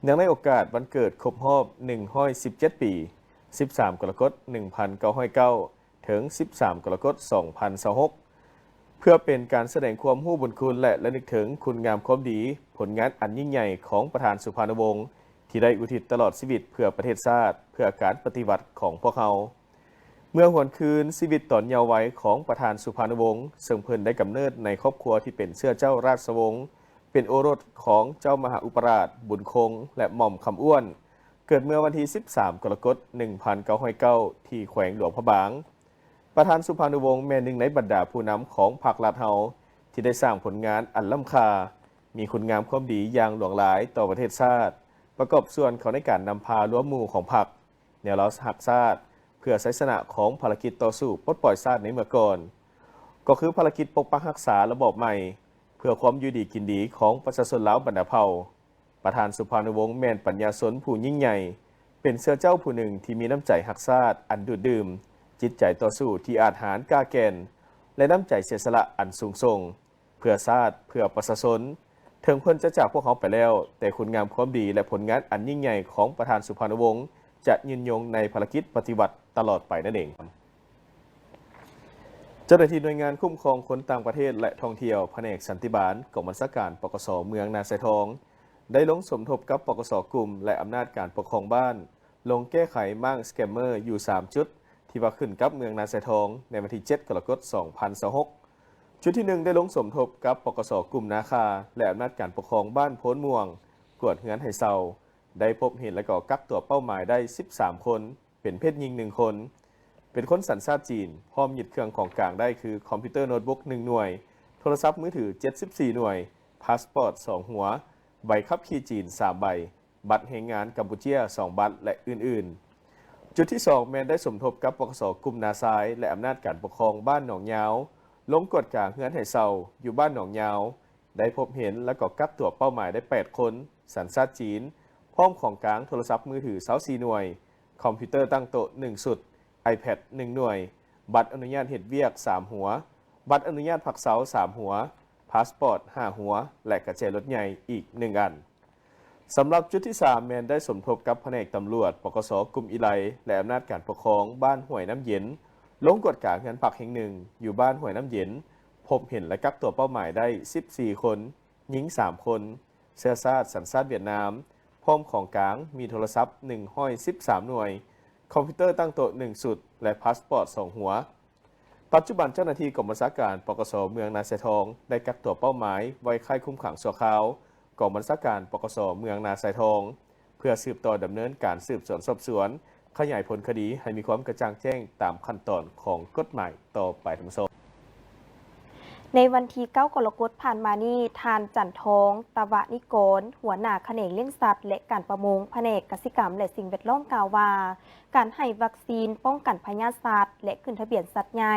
ເນື່ອງໃນໂອກາດວັນເກີດຄົບຮອບໜຶ່ງຮ້ອຍສິບເຈັດປີ, ສິບສາມ ກໍລະກົດ ໜຶ່ງພັນເກົ້າຮ້ອຍເກົ້າ ເຖິງ ສິບສາມ ກໍລະກົດ ສອງພັນຊາວຫົກ ເພື່ອເປັນການສະແດງຄວາມຮູ້ບຸນຄຸນ ແລະ ລະນຶກເຖິງຄຸນງາມຄວາມດີ, ຜົນງານອັນຍິ່ງໃຫຍ່ຂອງປະທານສຸພານຸວົງ ທີ່ໄດ້ອຸທິດຕະຫຼອດຊີວິດເພື່ອປະເທດຊາດ, ເພື່ອການປະຕິວັດຂອງພວກເຮົາ. ເມື່ອຫວນຄືນຊີວິດຕອນເຍົາໄວຂອງປະທານສຸພານຸວົງ, ເຊິ່ງເພິ່ນໄດ້ກຳເນີດໃນຄອບຄົວທີ່ເປັນເຊື້ອເຈົ້າລາຊະວົງ ເປັນໂອລົດຂອງເຈົ້າມະຫາອຸປະລາດບຸນຄົງ ແລະ ໝ່ອມຄຳອ້ວນ, ເກີດເມື່ອວັນທີສິບສາມ ກໍລະກົດ ໜຶ່ງພັນເກົ້າຮ້ອຍເກົ້າ ທີ່ແຂວງຫຼວງພະບາງ. ປະທານສຸພານຸວົງແມ່ນໜຶ່ງໃນບັນດາຜູ້ນຳຂອງພັກລັດເຮົາ ທີ່ໄດ້ສ້າງຜົນງານອັນລ້ຳຄ່າ, ມີຄຸນງາມຄວາມດີຢ່າງຫຼວງຫຼາຍຕໍ່ປະເທດຊາດ, ປະກອບສ່ວນເຂົ້າໃນການນຳພາລວມໝູ່ຂອງພັກ, ແນວລາວຮັກຊາດ ເພື່ອໄຊຊະນະຂອງພາລະກິດຕໍ່ສູ້ປົດປ່ອຍຊາດໃນເມື່ອກ່ອນ, ກໍຄືພາລະກິດປົກປັກຮັກສາລະບອບໃໝ່ ເພື່ອຄວາມຢູ່ດີກິນດີຂອງປະຊາຊົນລາວບັນດາເຜົ່າ. ປະທານສຸພານຸວົງແມ່ນປັນຍາຊົນຜູ້ຍິ່ງໃຫຍ່, ເປັນເສືອເຈົ້າຜູ້ໜຶ່ງທີ່ມີນ້ຳໃຈຮັກຊາດອັນດູດດື່ມ, ຈິດໃຈຕໍ່ສູ້ທີ່ອາດຫານກ້າແກ່ນ ແລະ ນ້ຳໃຈເສຍສະຫຼະອັນສູງສົ່ງ ເພື່ອຊາດ, ເພື່ອປະຊາຊົນ. ເຖິງເພິ່ນຈະຈາກພວກເຮົາໄປແລ້ວ, ແຕ່ຄຸນງາມຄວາມດີ ແລະ ຜົນງານອັນຍິ່ງໃຫຍ່ຂອງປະທານສຸພານຸວົງ ຈະຍືນຍົງໃນພາລະກິດປະຕິວັດຕະຫຼອດໄປນັ້ນເອງ. ເຈົ້າໜ້າທີ່ໜ່ວຍງານຄຸ້ມຄອງຄົນຕ່າງປະເທດ ແລະ ທ່ອງທ່ຽວ ພະແນກສັນຕິບານ ກອງບັນຊາການ ປກສ ເມືອງນາຊາຍທອງ ໄດ້ລົງສົມທົບກັບ ປກສ ກຸ່ມ ແລະ ອຳນາດການປົກຄອງບ້ານ ລົງແກ້ໄຂມ້າງສະແກມເມີຢູ່ສາມຈຸດ ທີ່ວ່າຂຶ້ນກັບເມືອງນາຊາຍທອງ ໃນວັນທີເຈັດ ກໍລະກົດ ສອງພັນຊາວຫົກ. ຈຸດທີໜຶ່ງ ໄດ້ລົງສົມທົບກັບ ປກສ ກຸ່ມນາຄາ ແລະ ອຳນາດການປົກຄອງບ້ານໂພນມ່ວງ ກວດເຮືອນໃຫ້ເຊົ່າ, ໄດ້ພົບເຫັນ ແລະ ກໍກັກຕົວະເປົ້າໝາຍໄດ້ສິບສາມຄົນ, ເປັນເພດຍິງໜຶ່ງຄົນ, ເປັນຄົນສັນຊາດຈີນ, ພ້ອມຍຶດເຄື່ອງຂອງກາງໄດ້ຄືຄອມພິວເຕີໂນດບຸກໜຶ່ງໜ່ວຍ, ໂທລະສັບມືຖືເຈັດສິບສີ່ໜ່ວຍ, ພາສປອດສອງຫົວ, ໃບຂັບຂີ່ຈີນສາມໃບ, ບັດແຮງງານກຳປູເຈຍສອງບັດ ແລະ ອື່ນໆ. ຈຸດທີສອງ ແມ່ນໄດ້ສົມທົບກັບ ປກສ ກຸ່ມນາຊາຍ ແລະ ອຳນາດການປົກຄອງບ້ານໜອງຍາວ ລົງກວດກາເຮືອນໃຫ້ເຊົ່າຢູ່ບ້ານໜອງຍາວ, ໄດ້ພົບເຫັນ ແລະ ກໍກັກຕົວະເປົ້າໝາຍໄດ້ແປດຄົນ ສັນຊາດຈີນ, ພ້ອມຂອງກາງໂທລະສັບມືຖືຊາວສີ່ໜ່ວຍ, ຄອມພິວເຕີຕັ້ງໂຕະໜຶ່ງຊຸດ, ໄອແພດໜຶ່ງໜ່ວຍ, ບັດອະນຸຍາດເຮັດວຽກສາມຫົວ, ບັດອະນຸຍາດພັກເຊົາສາມຫົວ, ພາສປອດຫ້າຫົວ ແລະ ກະແຈລົດໃຫຍ່ອີກໜຶ່ງອັນ. ສຳລັບຈຸດທີສາມ ແມ່ນໄດ້ສົມທົບກັບພະແນກຕຳຫຼວດ ປກສ ກຸ່ມອີໄລ ແລະ ອຳນາດການປົກຄອງບ້ານຫ້ວຍນ້ຳເຢັນ ລົງກວດກາເຮືອນພັກແຫ່ງໜຶ່ງຢູ່ບ້ານຫ້ວຍນ້ຳເຢັນ, ພົບເຫັນ ແລະ ກັກຕົວະເປົ້າໝາຍໄດ້ສິບສີ່ຄົນ, ຍິງສາມຄົນ, ເຊື້ອຊາດສັນຊາດຫວຽດນາມ, ພ້ອມຂອງກາງມີໂທລະສັບໜຶ່ງຮ້ອຍສິບສາມໜ່ວຍ, ຄອມພິວເຕີຕັ້ງໂຕະໜຶ່ງຊຸດ ແລະ ພາສປອດສອງຫົວ. ປັດຈຸບັນເຈົ້າໜ້າທີ່ກອງບັນຊາການ ປກສ ເມືອງນາຊາຍທອງ ໄດ້ກັກຕົວະເປົ້າໝາຍໄວ້ຄ້າຍຄຸມຂັງຊົ່ວຄາວ ກອງບັນຊາການ ປກສ ເມືອງນາຊາຍທອງ ເພື່ອສືບຕໍ່ດຳເນີນການສືບສວນສອບສວນ, ຂະຫຍາຍຜົນຄະດີໃຫ້ມີຄວາມກະຈ່າງແຈ້ງຕາມຂັ້ນຕອນຂອງກົດໝາຍຕໍ່ໄປ. ທ່ານຜູ້ຊົມ. ໃນວັນທີເກົ້າ ກໍລະກົດຜ່ານມານີ້, ທ່ານ ຈັນທອງ ຕະວະນິກອນ ຫົວໜ້າຂະແໜງລ້ຽງສັດ ແລະ ການປະມົງ ພະແນກກະສິກຳ ແລະ ສິ່ງແວດລ້ອມ ກ່າວວ່າ ການໃຫ້ວັກຊີນປ້ອງກັນພະຍາດສັດ ແລະ ຂຶ້ນທະບຽນສັດໃຫຍ່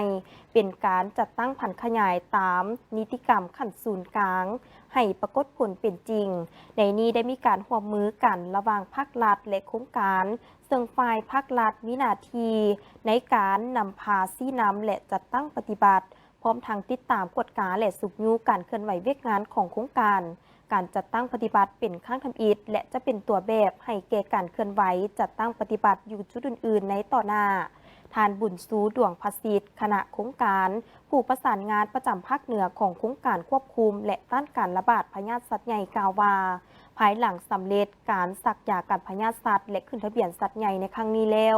ເປັນການຈັດຕັ້ງຜັນຂະຫຍາຍຕາມນິຕິກຳຂັ້ນສູນກາງ ໃຫ້ປາກົດຜົນເປັນຈິງ. ໃນນີ້ໄດ້ມີການຮ່ວມມືກັນລະຫວ່າງພາກລັດ ແລະ ໂຄງການ, ເຊິ່ງຝ່າຍພາກລັດມີໜ້າທີ່ໃນການນຳພາຊີ້ນຳ ແລະ ຈັດຕັ້ງປະຕິບັດ, ພ້ອມທັງຕິດຕາມ, ກວດກາ ແລະ ຊຸກຍູ້ການເຄື່ອນໄຫວວຽກງານຂອງໂຄງການ. ການຈັດຕັ້ງປະຕິບັດເປັນຄັ້ງທຳອິດ ແລະ ຈະເປັນຕົວແບບໃຫ້ແກ່ການເຄື່ອນໄຫວຈັດຕັ້ງປະຕິບັດຢູ່ຈຸດອື່ນໆໃນຕໍ່ໜ້າ. ທ່ານ ບຸນຊູ ດວງພະສິດ ຄະນະໂຄງການ, ຜູ້ປະສານງານປະຈຳພາກເໜືອຂອງໂຄງການຄວບຄຸມ ແລະ ຕ້ານການລະບາດພະຍາດສັດໃຫຍ່ ກ່າວວ່າ, ພາຍຫຼັງສຳເລັດການສັກຢາກັນພະຍາດສັດ ແລະ ຂຶ້ນທະບຽນສັດໃຫຍ່ໃນຄັ້ງນີ້ແລ້ວ,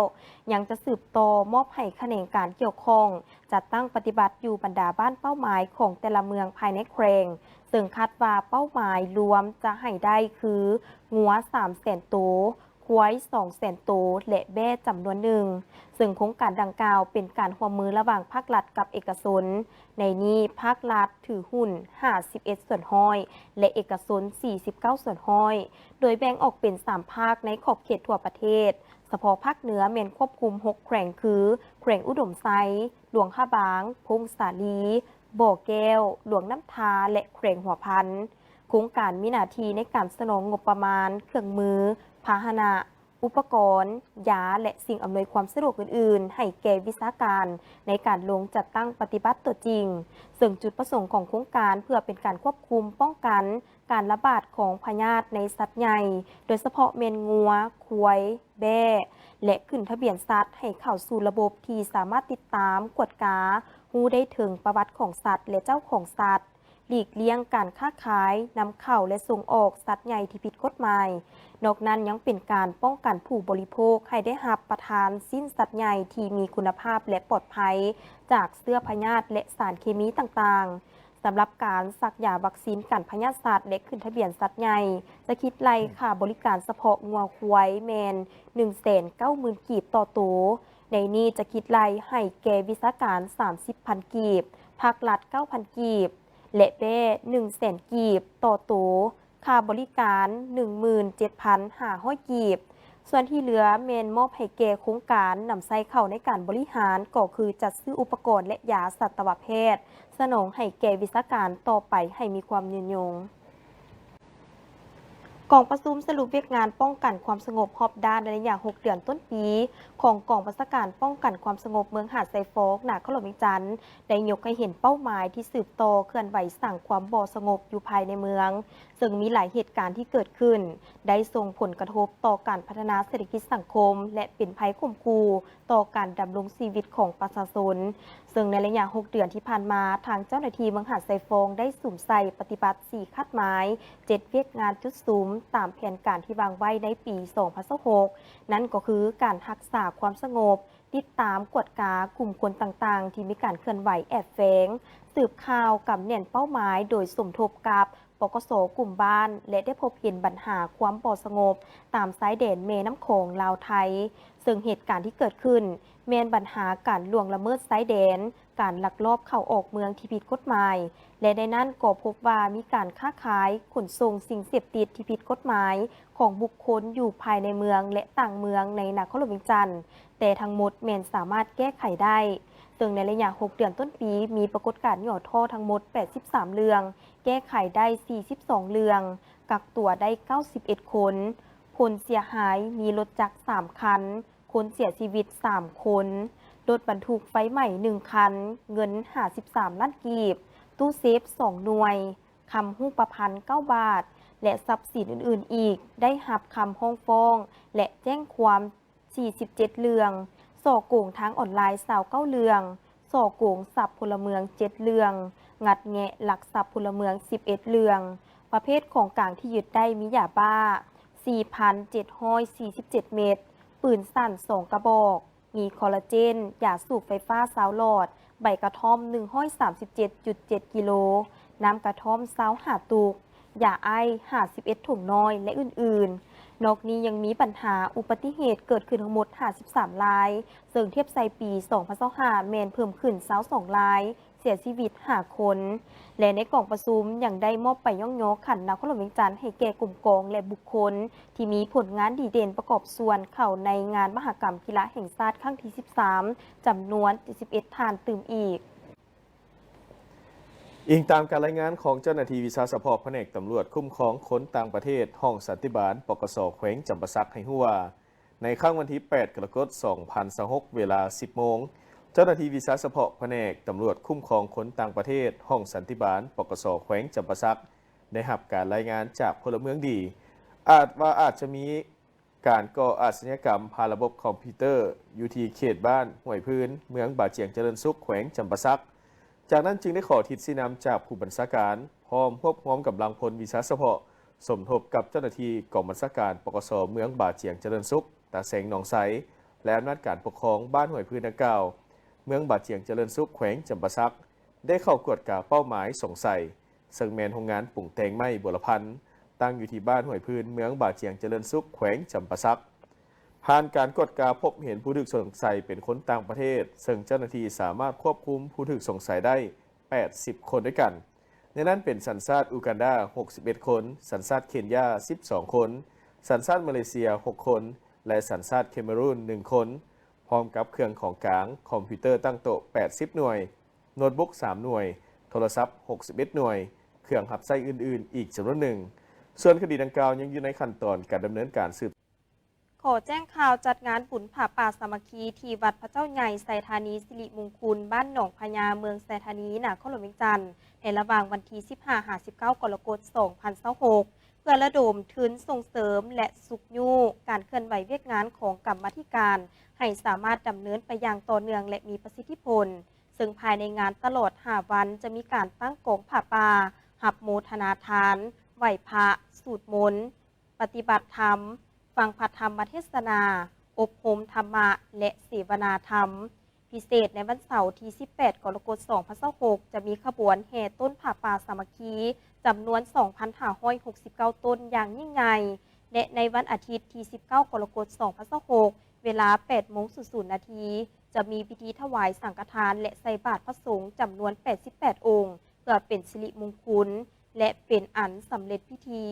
ຍັງຈະສືບຕໍ່ມອບໃຫ້ຂະແໜງການກ່ຽວຂ້ອງ ຈັດຕັ້ງປະຕິບັດຢູ່ບັນດາບ້ານເປົ້າໝາຍຂອງແຕ່ລະເມືອງພາຍໃນແຂວງ, ເຊິ່ງຄາດວ່າເປົ້າໝາຍລວມຈະໃຫ້ໄດ້ຄື ງົວສາມແສນໂຕ, ຄວາຍສອງແສນໂຕ ແລະ ແບ້ຈຳນວນໜຶ່ງ, ເຊິ່ງໂຄງການດັ່ງກ່າວເປັນການຮ່ວມມືລະຫວ່າງພາກລັດກັບເອກະຊົນ. ໃນນີ້ພາກລັດຖືຫຸ້ນຫ້າສິບເອັດສ່ວນຮ້ອຍ ແລະ ເອກະຊົນສີ່ສິບເກົ້າສ່ວນຮ້ອຍ ໂດຍແບ່ງອອກເປັນສາມພາກໃນຂອບເຂດທົ່ວປະເທດ. ສະເພາະພາກເໜືອແມ່ນຄວບຄຸມຫົກແຂວງຄື ແຂວງອຸດົມໄຊ, ຫຼວງພະບາງ, ຜົ້ງສາລີ, ບໍ່ແກ້ວ, ຫຼວງນ້ຳທາ ແລະ ແຂວງຫົວພັນ. ໂຄງການມີໜ້າທີ່ໃນການສະໜອງງົບປະມານ, ເຄື່ອງມື, ພາຫະນະ, ອຸປະກອນ, ຢາ ແລະ ສິ່ງອຳນວຍຄວາມສະດວກອື່ນໆ ໃຫ້ແກ່ວິຊາການໃນການລົງຈັດຕັ້ງປະຕິບັດຕົວຈິງ, ເຊິ່ງຈຸດປະສົງຂອງໂຄງການເພື່ອເປັນການຄວບຄຸມ, ປ້ອງກັນ ການລະບາດຂອງພະຍາດໃນສັດໃຫຍ່, ໂດຍສະເພາະແມ່ນງົວ, ຄວາຍ, ແບ້ ແລະ ຂຶ້ນທະບຽນສັດໃຫ້ເຂົ້າສູ່ລະບົບທີ່ສາມາດຕິດຕາມ, ກວດກາ, ຮູ້ໄດ້ເຖິງປະຫວັດຂອງສັດ ແລະ ເຈົ້າຂອງສັດ, ຫຼີກລ່ຽງການຄ້າຂາຍ, ນຳເຂົ້າ ແລະ ສົ່ງອອກສັດໃຫຍ່ທີ່ຜິດກົດໝາຍ. ນອກນັ້ນຍັງເປັນການປ້ອງກັນຜູ້ບໍລິໂພກໃຫ້ໄດ້ຮັບປະທານຊີ້ນສັດໃຫຍ່ທີ່ມີຄຸນນະພາບ ແລະ ປອດໄພຈາກເຊື້ອພະຍາດ ແລະ ສານເຄມີຕ່າງໆ. ສຳລັບການສັກຢາວັກຊີນກັນພະຍາດສັດ ແລະ ຂຶ້ນທະບຽນສັດໃຫຍ່ ຈະຄິດໄລ່ຄ່າບໍລິການສະເພາະງົວຄວາຍແມ່ນໜຶ່ງແສນເກົ້າໝື່ນກີບຕໍ່ໂຕ. ໃນນີ້ຈະຄິດໄລ່ໃຫ້ແກ່ວິຊາການສາມສິບພັນກີບ, ພາກລັດເກົ້າພັນກີບ ແລະ ແບ້ໜຶ່ງແສນກີບຕໍ່ໂຕ, ຄ່າບໍລິການໜຶ່ງໝື່ນເຈັດພັນຫ້າຮ້ອຍກີບ. ສ່ວນທີ່ເຫຼືອແມ່ນມອບໃຫ້ແກ່ໂຄງການນຳໃຊ້ເຂົ້າໃນການບໍລິຫານ ກໍຄືຈັດຊື້ອຸປະກອນ ແລະ ຢາສັດຕະວະແພດ ສະໜອງໃຫ້ແກ່ວິຊາການຕໍ່ໄປໃຫ້ມີຄວາມຍືນຍົງ. ກອງປະຊຸມສະຫຼຸບວຽກງານປ້ອງກັນຄວາມສະຫງົບຮອບດ້ານໃນໄລຍະຫົກເດືອນຕົ້ນປີ ຂອງກອງບັນຊາການປ້ອງກັນຄວາມສະຫງົບເມືອງຫາດຊາຍຟອງ ນະຄອນຫຼວງວຽງຈັນ ໄດ້ຍົກໃຫ້ເຫັນເປົ້າໝາຍທີ່ສືບຕໍ່ເຄື່ອນໄຫວສ້າງຄວາມບໍ່ສະຫງົບຢູ່ພາຍໃນເມືອງ, ເຊິ່ງມີຫຼາຍເຫດການທີ່ເກີດຂຶ້ນ ໄດ້ສົ່ງຜົນກະທົບຕໍ່ການພັດທະນາເສດຖະກິດສັງຄົມ ແລະ ເປັນໄພຂົ່ມຂູ່ຕໍ່ການດຳລົງຊີວິດຂອງປະຊາຊົນ. ເຊິ່ງໃນໄລຍະຫົກເດືອນທີ່ຜ່ານມາ, ທາງເຈົ້າໜ້າທີ່ເມືອງຫາດຊາຍຟອງໄດ້ສຸມໃສ່ປະຕິບັດສີ່ຄາດໝາຍ, ເຈັດວຽກງານຈຸດສຸມຕາມແຜນການທີ່ວາງໄວ້ໃນປີສອງພັນຊາວຫົກ ນັ້ນກໍຄືການຮັກສາຄວາມສະຫງົບ, ຕິດຕາມກວດກາກຸ່ມຄົນຕ່າງໆ ທີ່ມີການເຄື່ອນໄຫວແອບແຝງ, ສືບຂ່າວກຳແໜ້ນເປົ້າໝາຍໂດຍສົມທົບກັບ ປກສ ກຸ່ມບ້ານ ແລະ ໄດ້ພົບເຫັນບັນຫາຄວາມບໍ່ສະຫງົບຕາມຊາຍແດນແມ່ນ້ຳຂອງລາວ-ໄທ, ເຊິ່ງເຫດການທີ່ເກີດຂຶ້ນແມ່ນບັນຫາການລ່ວງລະເມີດຊາຍແດນ, ການລັກລອບເຂົ້າອອກເມືອງທີ່ຜິດກົດໝາຍ ແລະ ໃນນັ້ນກໍພົບວ່າມີການຄ້າຂາຍ, ຂົນສົ່ງສິ່ງເສບຕິດທີ່ຜິດກົດໝາຍຂອງບຸກຄົນຢູ່ພາຍໃນເມືອງ ແລະ ຕ່າງເມືອງໃນນະຄອນຫຼວງວຽງຈັນ, ແຕ່ທັງໝົດແມ່ນສາມາດແກ້ໄຂໄດ້. ເຊິ່ງໃນໄລຍະຫົກເດືອນຕົ້ນປີ ມີປາກົດການຫຍໍ້ທໍ້ທັງໝົດແປດສິບສາມເລື່ອງ, ແກ້ໄຂໄດ້ສີ່ສິບສອງເລື່ອງ, ກັກຕົວໄດ້ເກົ້າສິບເອັດຄົນ, ຜົນເສຍຫາຍມີລົດຈັກສາມຄັນ, ຄົນເສຍຊີວິດສາມຄົນ, ລົດບັນທຸກໄຟໄໝ້ໜຶ່ງຄັນ, ເງິນຫ້າສິບສາມລ້ານກີບ, ຕູ້ເຊຟສອງໜ່ວຍ, ຄຳຮູບປະພັນເກົ້າບາດ ແລະ ຊັບສິນອື່ນໆອີກ ໄດ້ຮັບຄຳຮ້ອງຟ້ອງ ແລະ ແຈ້ງຄວາມສີ່ສິບເຈັດເລື່ອງ, ສໍ້ໂກງທາງອອນລາຍຊາວເກົ້າເລື່ອງ, ສໍ້ໂກງຊັບພົນລະເມືອງເຈັດເລື່ອງ, ງັດແງະລັກຊັບພົນລະເມືອງສິບເອັດເລື່ອງ. ປະເພດຂອງກາງທີ່ຍຶດໄດ້ມີຢາບ້າສີ່ພັນເຈັດຮ້ອຍສີ່ສິບເຈັດເມັດ, ປືນສັ້ນສອງກະບອກ, ມີຄໍລາເຈນ, ຢາສູບໄຟຟ້າຊາວຫຼອດ, ໃບກະທ່ອມໜຶ່ງຮ້ອຍສາມສິບເຈັດຈຸດເຈັດກິໂລ, ນ້ຳກະທ່ອມຊາວຫ້າຕຸກ, ຢາໄອສ໌ຫ້າສິບເອັດຖົງນ້ອຍ ແລະ ອື່ນໆ. ນອກນີ້ຍັງມີບັນຫາອຸບັດຕິເຫດເກີດຂຶ້ນທັງໝົດຫ້າສິບສາມລາຍ, ເຊິ່ງທຽບໃສ່ປີສອງພັນຊາວຫ້າແມ່ນເພີ່ມຂຶ້ນຊາວສອງລາຍ, ເສຍຊີວິດຫ້າຄົນ ແລະ ໃນກອງປະຊຸມຍັງໄດ້ມອບໃບຍ້ອງຍໍຂັນນະຄອນຫຼວງວຽງຈັນໃຫ້ແກ່ກົມກອງ ແລະ ບຸກຄົນທີ່ມີຜົນງານດີເດັ່ນປະກອບສ່ວນເຂົ້າໃນງານມະຫະກຳກິລາແຫ່ງຊາດຄັ້ງທີສິບສາມ ຈຳນວນເຈັດສິບເອັດທ່ານຕື່ມອີກ. ອີງຕາມການລາຍງານຂອງເຈົ້າໜ້າທີ່ວິຊາສະເພາະພະແນກຕຳຫຼວດຄຸ້ມຄອງຄົນຕ່າງປະເທດ ຫ້ອງສັນຕິບານ ປກສ ແຂວງຈຳປາສັກ ໃຫ້ຮູ້ວ່າ ໃນຄ່ຳວັນທີແປດ ກໍລະກົດ ສອງພັນຊາວຫົກ ເວລາ ສິບໂມງ, ເຈົ້າໜ້າທີ່ວິຊາສະເພາະພະແນກຕຳຫຼວດຄຸ້ມຄອງຄົນຕ່າງປະເທດ ຫ້ອງສັນຕິບານ ປກສ ແຂວງຈຳປາສັກ ໄດ້ຮັບການລາຍງານຈາກພົນລະເມືອງດີ ອາດວ່າອາດຈະມີການກໍ່ອາຊະຍາກຳຜ່ານລະບົບຄອມພິວເຕີ ຢູ່ທີ່ເຂດບ້ານຫ້ວຍພື້ນ ເມືອງບາຈຽງຈະເລີນສຸກ ແຂວງຈຳປາສັກ. ຈາກນັ້ນຈຶ່ງໄດ້ຂໍທິດຊີ້ນຳຈາກຜູ້ບັນຊາການ ພ້ອມຮວບຮວມກຳລັງພົນວິຊາສະເພາະ ສົມທົບກັບເຈົ້າໜ້າທີ່ກອງບັນຊາການ ປກສ ເມືອງບາຈຽງຈະເລີນສຸກ, ຕາແສງໜອງໄຊ ແລະ ອຳນາດການປົກຄອງບ້ານຫ້ວຍພື້ນດັ່ງກ່າວ ເມືອງບາຈຽງຈະເລີນສຸກ ແຂວງຈຳປາສັກ ໄດ້ເຂົ້າກວດກາເປົ້າໝາຍສົງໄສ ເຊິ່ງແມ່ນໂຮງງານປຸງແຕ່ງໄມ້ບົວລະພັນ ຕັ້ງຢູ່ທີ່ບ້ານຫ້ວຍພື້ນ ເມືອງບາຈຽງຈະເລີນສຸກ ແຂວງຈຳປາສັກ. ຜ່ານການກວດກາພົບເຫັນຜູ້ຖືກສົງໄສເປັນຄົນຕ່າງປະເທດ, ເຊິ່ງເຈົ້າໜ້າທີ່ສາມາດຄວບຄຸມຜູ້ຖືກສົງໄສໄດ້ ແປດສິບຄົນດ້ວຍກັນ. ໃນນັ້ນເປັນສັນຊາດອູກັນດາ ຫົກສິບເອັດຄົນ, ສັນຊາດເຄນຢາ ສິບສອງຄົນ, ສັນຊາດມາເລເຊຍ ຫົກຄົນ ແລະ ສັນຊາດເຄເມຣູນ ໜຶ່ງຄົນ, ພ້ອມກັບເຄື່ອງຂອງກາງ, ຄອມພິວເຕີຕັ້ງໂຕະ ແປດສິບໜ່ວຍ, ໂນດບຸກ ສາມໜ່ວຍ, ໂທລະສັບ ຫົກສິບເອັດໜ່ວຍ, ເຄື່ອງຮັບໃຊ້ອື່ນໆອີກຈຳນວນໜຶ່ງ. ສ່ວນຄະດີດັ່ງກ່າວຍັງຢູ່ໃນຂັ້ນຕອນການດຳເນີນການສືບ ຂໍແຈ້ງຂ່າວຈັດງານບຸນຜ້າປ່າສາມັກຄີທີ່ວັດພະເຈົ້າໃຫຍ່ໄຊທານີສິລິມຸງຄຸນ ບ້ານໜອງພະຍາ ເມືອງໄຊທານີ ນະຄອນຫຼວງວຽງຈັນ ໃນລະຫວ່າງວັນທີສິບຫ້າ ຫາ ສິບເກົ້າ ກໍລະກົດ ສອງພັນຊາວຫົກ ເພື່ອລະດົມທຶນສົ່ງເສີມ ແລະ ຊຸກຍູ້ການເຄື່ອນໄຫວວຽກງານຂອງກຳມາທິການ ໃຫ້ສາມາດດຳເນີນໄປຢ່າງຕໍ່ເນື່ອງ ແລະ ມີປະສິດທິຜົນ, ເຊິ່ງພາຍໃນງານຕະຫຼອດຫ້າວັນ ຈະມີການຕັ້ງກອງຜ້າປ່າ, ຮັບໂມທະນາທານ, ໄຫວ້ພະ, ສູດມົນ, ປະຕິບັດທຳ, ຟັງພະທຳມະເທດສະໜາ, ອົບຮົມທຳມະ ແລະ ເສວະນາທຳ. ພິເສດໃນວັນເສົາທີສິບແປດ ກໍລະກົດ ສອງພັນຊາວຫົກ ຈະມີຂະບວນແຫ່ຕົ້ນຜ້າປ່າສາມັກຄີ ຈຳນວນສອງພັນຫ້າຮ້ອຍຫົກສິບເກົ້າຕົ້ນຢ່າງຍິ່ງໃຫຍ່ ແລະ ໃນວັນອາທິດທີສິບເກົ້າ ກໍລະກົດ ສອງພັນຊາວຫົກ ເວລາແປດໂມງສູນນາທີ ຈະມີພິທີຖວາຍສັງຄະທານ ແລະ ໃສ່ບາດພະສົງຈຳນວນແປດສິບແປດອົງ ເພື່ອເປັນສິລິມຸງຄຸນ ແລະ ເປັນອັນສຳເລັດພິທີ.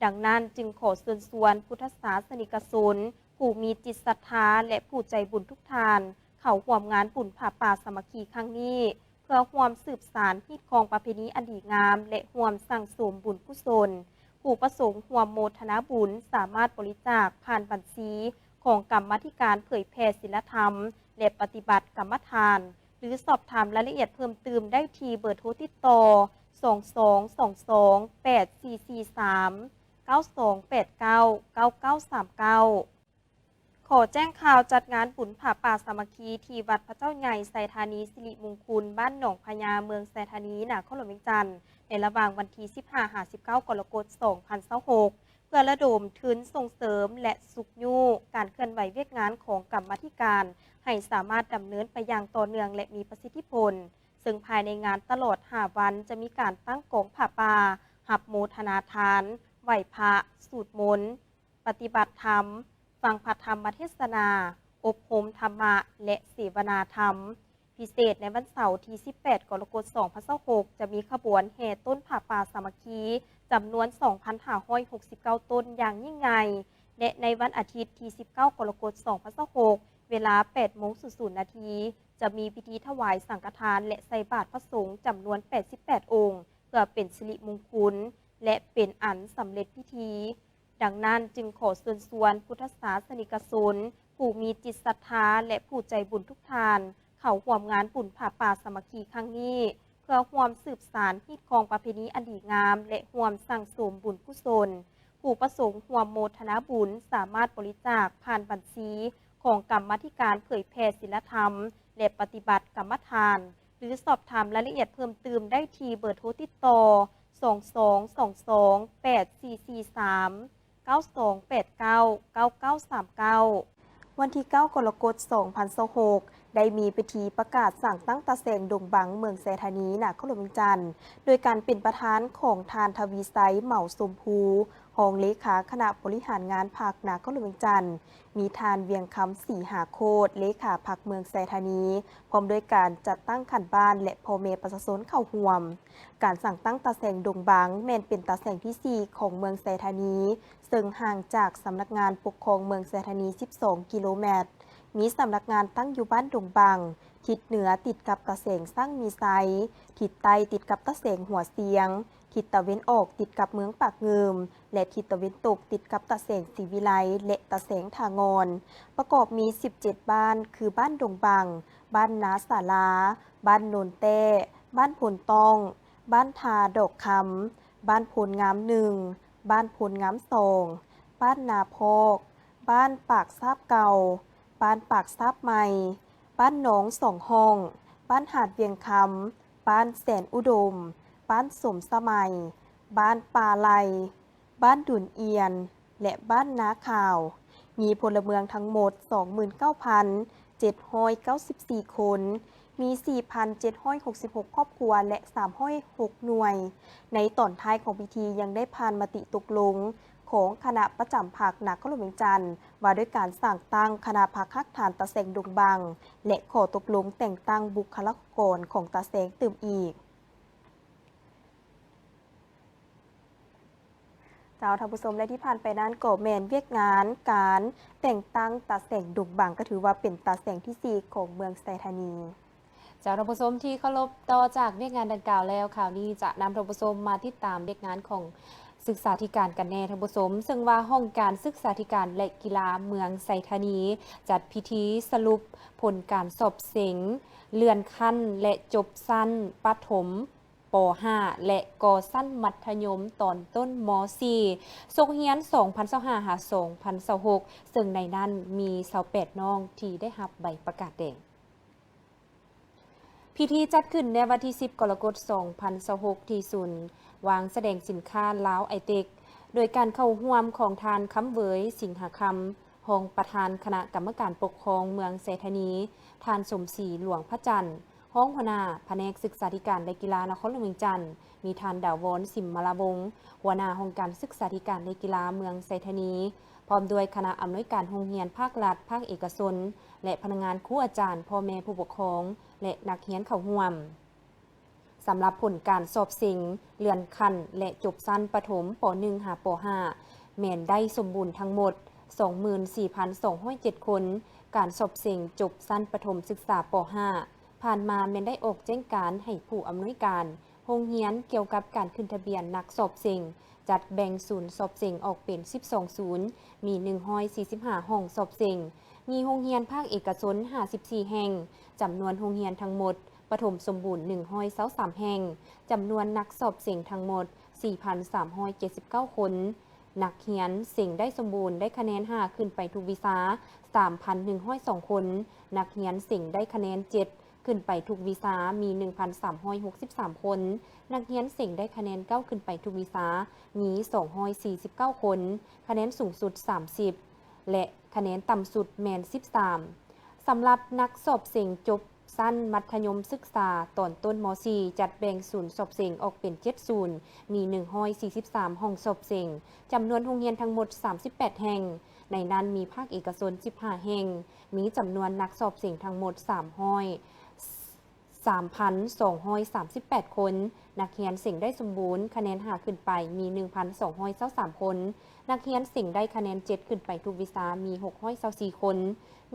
ດັ່ງນັ້ນຈຶ່ງຂໍເຊີນຊວນພຸດທະສາສະນິກະຊົນ ຜູ້ມີຈິດສັດທາ ແລະ ຜູ້ໃຈບຸນທຸກທ່ານ ເຂົ້າຮ່ວມງານບຸນຜ້າປ່າສາມັກຄີຄັ້ງນີ້ ເພື່ອຮ່ວມສືບສານຮີດຄອງປະເພນີອັນດີງາມ ແລະ ຮ່ວມສັ່ງສົມບຸນກຸສົນ. ຜູ້ປະສົງຮ່ວມໂມທະນາບຸນສາມາດບໍລິຈາກຜ່ານບັນຊີຂອງກຳມາທິການເຜີຍແຜ່ສິນລະທຳ ແລະ ປະຕິບັດກຳມະຖານ ຫຼື ສອບຖາມລາຍລະອຽດເພີ່ມຕື່ມໄດ້ທີ່ເບີໂທຕິດຕໍ່ ສອງສອງສອງສອງ ແປດສີ່ສີ່ສາມ ເກົ້າສອງແປດເກົ້າ ເກົ້າເກົ້າສາມເກົ້າ. ຂໍແຈ້ງຂ່າວຈັດງານບຸນຜ້າປ່າສາມັກຄີທີ່ວັດພະເຈົ້າໃຫຍ່ໄຊທານີສິລິມຸງຄຸນ ບ້ານໜອງພະຍາ ເມືອງໄຊທານີ ນະຄອນຫຼວງວຽງຈັນ ໃນລະຫວ່າງວັນທີສິບຫ້າ ຫາ ສິບເກົ້າ ກໍລະກົດ ສອງພັນຊາວຫົກ ເພື່ອລະດົມທຶນສົ່ງເສີມ ແລະ ຊຸກຍູ້ການເຄື່ອນໄຫວວຽກງານຂອງກຳມາທິການ ໃຫ້ສາມາດດຳເນີນໄປຢ່າງຕໍ່ເນື່ອງ ແລະ ມີປະສິດທິຜົນ, ເຊິ່ງພາຍໃນງານຕະຫຼອດຫ້າວັນ ຈະມີການຕັ້ງກອງຜ້າປ່າ, ຮັບໂມທະນາທານ, ໄຫວ້ພະ, ສູດມົນ, ປະຕິບັດທຳ, ຟັງພະທຳມະເທດສະໜາ, ອົບຮົມທຳມະ ແລະ ເສວະນາທຳ. ພິເສດໃນວັນເສົາທີສິບແປດ ກໍລະກົດ ສອງພັນຊາວຫົກ ຈະມີຂະບວນແຫ່ຕົ້ນຜ້າປ່າສາມັກຄີ ຈຳນວນສອງພັນຫ້າຮ້ອຍຫົກສິບເກົ້າຕົ້ນຢ່າງຍິ່ງໃຫຍ່ ແລະ ໃນວັນອາທິດທີສິບເກົ້າ ກໍລະກົດ ສອງພັນຊາວຫົກ ເວລາແປດໂມງສູນນາທີ ຈະມີພິທີຖວາຍສັງຄະທານ ແລະ ໃສ່ບາດພະສົງຈຳນວນແປດສິບແປດອົງ ເພື່ອເປັນສິລິມຸງຄຸນ ແລະ ເປັນອັນສຳເລັດພິທີ. ດັ່ງນັ້ນຈຶ່ງຂໍເຊີນຊວນພຸດທະສາສະນິກະຊົນ ຜູ້ມີຈິດສັດທາ ແລະ ຜູ້ໃຈບຸນທຸກທ່ານ ເຂົ້າຮ່ວມງານບຸນຜ້າປ່າສາມັກຄີຄັ້ງນີ້ ເພື່ອຮ່ວມສືບສານຮີດຄອງປະເພນີອັນດີງາມ ແລະ ຮ່ວມສັ່ງສົມບຸນກຸສົນ. ຜູ້ປະສົງຮ່ວມໂມທະນາບຸນສາມາດບໍລິຈາກຜ່ານບັນຊີຂອງກຳມາທິການເຜີຍແຜ່ສິນລະທຳ ແລະ ປະຕິບັດກຳມະຖານ ຫຼື ສອບຖາມລາຍລະອຽດເພີ່ມຕື່ມໄດ້ທີ່ເບີໂທຕິດຕໍ່ ສອງສອງສອງສອງ ແປດສີ່ສີ່ສາມ ເກົ້າສອງແປດເກົ້າ ເກົ້າເກົ້າສາມເກົ້າ. ວັນທີເກົ້າ ກໍລະກົດ ສອງພັນຊາວຫົກ ໄດ້ມີພິທີປະກາດສ້າງຕັ້ງຕາແສງດົງບັງ ເມືອງໄຊທານີ ນະຄອນຫຼວງວຽງຈັນ ໂດຍການເປັນປະທານຂອງທ່ານ ທະວີໄຊ ເໝົາຊົມພູ ຮອງເລຂາຄະນະບໍລິຫານງານພັກນະຄອນຫຼວງວຽງຈັນ, ມີທ່ານ ວຽງຄຳ ສີຫາໂຄດ ເລຂາພັກເມືອງໄຊທານີ ພ້ອມດ້ວຍການຈັດຕັ້ງຂັ້ນບ້ານ ແລະ ພໍ່ແມ່ປະຊາຊົນເຂົ້າຮ່ວມ. ການສ້າງຕັ້ງຕາແສງດົງບັງ ແມ່ນເປັນຕາແສງທີສີ່ຂອງເມືອງໄຊທານີ ເຊິ່ງຫ່າງຈາກສຳນັກງານປົກຄອງເມືອງໄຊທານີສິບສອງກິໂລແມັດ. ມີສຳນັກງານຕັ້ງຢູ່ບ້ານດົງບັງ, ທິດເໜືອຕິດກັບຕາແສງຊ້າງມີໄຊ, ທິດໃຕ້ຕິດກັບຕາແສງຫົວຊຽງ, ທິດຕາເວັນອອກຕິດກັບເມືອງປາກງື່ມ ແລະ ທິດຕາເວັນຕົກຕິດກັບຕາແສງສີວິໄລ ແລະ ຕາແສງຖາງອນ. ປະກອບມີສິບເຈັດບ້ານ ຄື ບ້ານດົງບັງ, ບ້ານນາສາລາ, ບ້ານໂນນແຕ້, ບ້ານໂພນຕ້ອງ, ບ້ານທ່າດອກຄຳ, ບ້ານໂພນງາມໜຶ່ງ, ບ້ານໂພນງາມສອງ, ບ້ານນາພອກ, ບ້ານປາກຊາບເກົ່າ, ບ້ານປາກຊາບໃໝ່, ບ້ານໜອງສອງຫ້ອງ, ບ້ານຫາດວຽງຄຳ, ບ້ານແສນອຸດົມ, ບ້ານສົມສະໄໝ, ບ້ານປ່າໄລ່, ບ້ານດຸນອຽນ ແລະ ບ້ານນາຂາວ. ມີພົນລະເມືອງທັງໝົດ ສອງໝື່ນເກົ້າພັນເຈັດຮ້ອຍເກົ້າສິບສີ່ຄົນ, ມີ ສີ່ພັນເຈັດຮ້ອຍຫົກສິບຫົກຄອບຄົວ ແລະ ສາມຮ້ອຍຫົກໜ່ວຍ. ໃນຕອນທ້າຍຂອງພິທີຍັງໄດ້ຜ່ານມະຕິຕົກລົງຂອງຄະນະປະຈຳພັກນະຄອນຫຼວງວຽງຈັນ ວ່າດ້ວຍການສ້າງຕັ້ງຄະນະພັກຮາກຖານຕາແສງດົງບັງ ແລະ ຂໍ້ຕົກລົງແຕ່ງຕັ້ງບຸກຄະລາກອນຂອງຕາແສງຕື່ມອີກ. ເຈົ້າ ທ່ານຜູ້ຊົມ ແລະ ທີ່ຜ່ານໄປນັ້ນກໍແມ່ນວຽກງານການແຕ່ງຕັ້ງຕາແສງດົງບັງ ກໍຖືວ່າເປັນຕາແສງທີສີ່ຂອງເມືອງໄຊທານີ. ເຈົ້າ ທ່ານຜູ້ຊົມທີ່ເຄົາລົບ, ຕໍ່ຈາກວຽກງານດັ່ງກ່າວແລ້ວ, ຂ່າວນີ້ຈະນຳທ່ານຜູ້ຊົມມາຕິດຕາມວຽກງານຂອງສຶກສາທິການກັນແດ່ ທ່ານຜູ້ຊົມ, ເຊິ່ງວ່າຫ້ອງການສຶກສາທິການ ແລະ ກິລາເມືອງໄຊທານີ ຈັດພິທີສະຫຼຸບຜົນການສອບເສັງເລື່ອນຂັ້ນ ແລະ ຈົບຊັ້ນປະຖົມ ປໍຫ້າ ແລະ ກໍຊັ້ນມັດທະຍົມຕອນຕົ້ນ ມໍສີ່ ສົກຮຽນ ສອງພັນຊາວຫ້າ ຫາ ສອງພັນຊາວຫົກ ເຊິ່ງໃນນັ້ນມີຊາວແປດນ້ອງທີ່ໄດ້ຮັບໃບປະກາດແດງ. ພິທີຈັດຂຶ້ນໃນວັນທີສິບ ກໍລະກົດ ສອງພັນຊາວຫົກ ທີ່ສູນວາງສະແດງສິນຄ້າລາວໄອເຕັກ ໂດຍການເຂົ້າຮ່ວມຂອງທ່ານ ຄຳເຫວີຍ ສິງຫາຄຳ ຮອງປະທານຄະນະກຳມະການປົກຄອງເມືອງໄຊທານີ, ທ່ານ ສົມສີ ຫຼວງພະຈັນ, ຮອງຫົວໜ້າພະແນກສຶກສາທິການ ແລະ ກິລານະຄອນຫຼວງວຽງຈັນ, ມີທ່ານ ດາວອນ ສິມມະລາວົງ, ຫົວໜ້າຫ້ອງການສຶກສາທິການ ແລະ ກິລາເມືອງໄຊທານີ, ພ້ອມດ້ວຍຄະນະອຳນວຍການໂຮງຮຽນພາກລັດ, ພາກເອກະຊົນ ແລະ ພະນັກງານ, ຄູອາຈານ, ພໍ່ແມ່ຜູ້ປົກຄອງ ແລະ ນັກຮຽນເຂົ້າຮ່ວມ. ສຳລັບຜົນການສອບເສັງເລື່ອນຂັ້ນ ແລະ ຈົບຊັ້ນປະຖົມ ປໍໜຶ່ງ ຫາ ປໍຫ້າ ແມ່ນໄດ້ສົມບູນທັງໝົດ ສອງໝື່ນສີ່ພັນສອງຮ້ອຍເຈັດຄົນ. ການສອບເສັງຈົບຊັ້ນປະຖົມສຶກສາ ປໍຫ້າ ຜ່ານມາແມ່ນໄດ້ອອກແຈ້ງການໃຫ້ຜູ້ອຳນວຍການໂຮງຮຽນກ່ຽວກັບການຂຶ້ນທະບຽນນັກສອບເສັງ ຈັດແບ່ງສູນສອບເສັງອອກເປັນສິບສອງສູນ, ມີໜຶ່ງຮ້ອຍສີ່ສິບຫ້າຫ້ອງສອບເສັງ, ມີໂຮງຮຽນພາກເອກະຊົນຫ້າສິບສີ່ແຫ່ງ, ຈຳນວນໂຮງຮຽນທັງໝົດ ປະຖົມສົມບູນໜຶ່ງຮ້ອຍຊາວສາມແຫ່ງ, ຈຳນວນນັກສອບເສັງທັງໝົດສີ່ພັນສາມຮ້ອຍເຈັດສິບເກົ້າຄົນ. ນັກຮຽນເສັງໄດ້ສົມບູນໄດ້ຄະແນນຫ້າຂຶ້ນໄປທຸກວິຊາ ສາມພັນໜຶ່ງຮ້ອຍສອງຄົນ, ນັກຮຽນເສັງໄດ້ຄະແນນເຈັດຂຶ້ນໄປທຸກວິຊາ ມີໜຶ່ງພັນສາມຮ້ອຍຫົກສິບສາມຄົນ, ນັກຮຽນເສັງໄດ້ຄະແນນເກົ້າຂຶ້ນໄປທຸກວິຊາ ມີສອງຮ້ອຍສີ່ສິບເກົ້າຄົນ, ຄະແນນສູງສຸດສາມສິບ ແລະ ຄະແນນຕ່ຳສຸດແມ່ນສິບສາມ. ສຳລັບນັກສອບເສັງຈົບຊັ້ນມັດທະຍົມສຶກສາຕອນຕົ້ນ ມໍສີ່ ຈັດແບ່ງສູນສອບເສັງອອກເປັນເຈັດສູນ, ມີໜຶ່ງຮ້ອຍສີ່ສິບສາມຫ້ອງສອບເສັງ, ຈຳນວນໂຮງຮຽນທັງໝົດສາມສິບແປດແຫ່ງ, ໃນນັ້ນມີພາກເອກະຊົນສິບຫ້າແຫ່ງ, ມີຈຳນວນນັກສອບເສັງທັງໝົດສາມຮ້ອຍ ສາມພັນສອງຮ້ອຍສາມສິບແປດຄົນ, ນັກຮຽນເສັງໄດ້ສົມບູນຄະແນນຫ້າຂຶ້ນໄປ ມີໜຶ່ງພັນສອງຮ້ອຍຊາວສາມຄົນ, ນັກຮຽນເສັງໄດ້ຄະແນນເຈັດຂຶ້ນໄປທຸກວິຊາ ມີຫົກຮ້ອຍຊາວສີ່ຄົນ,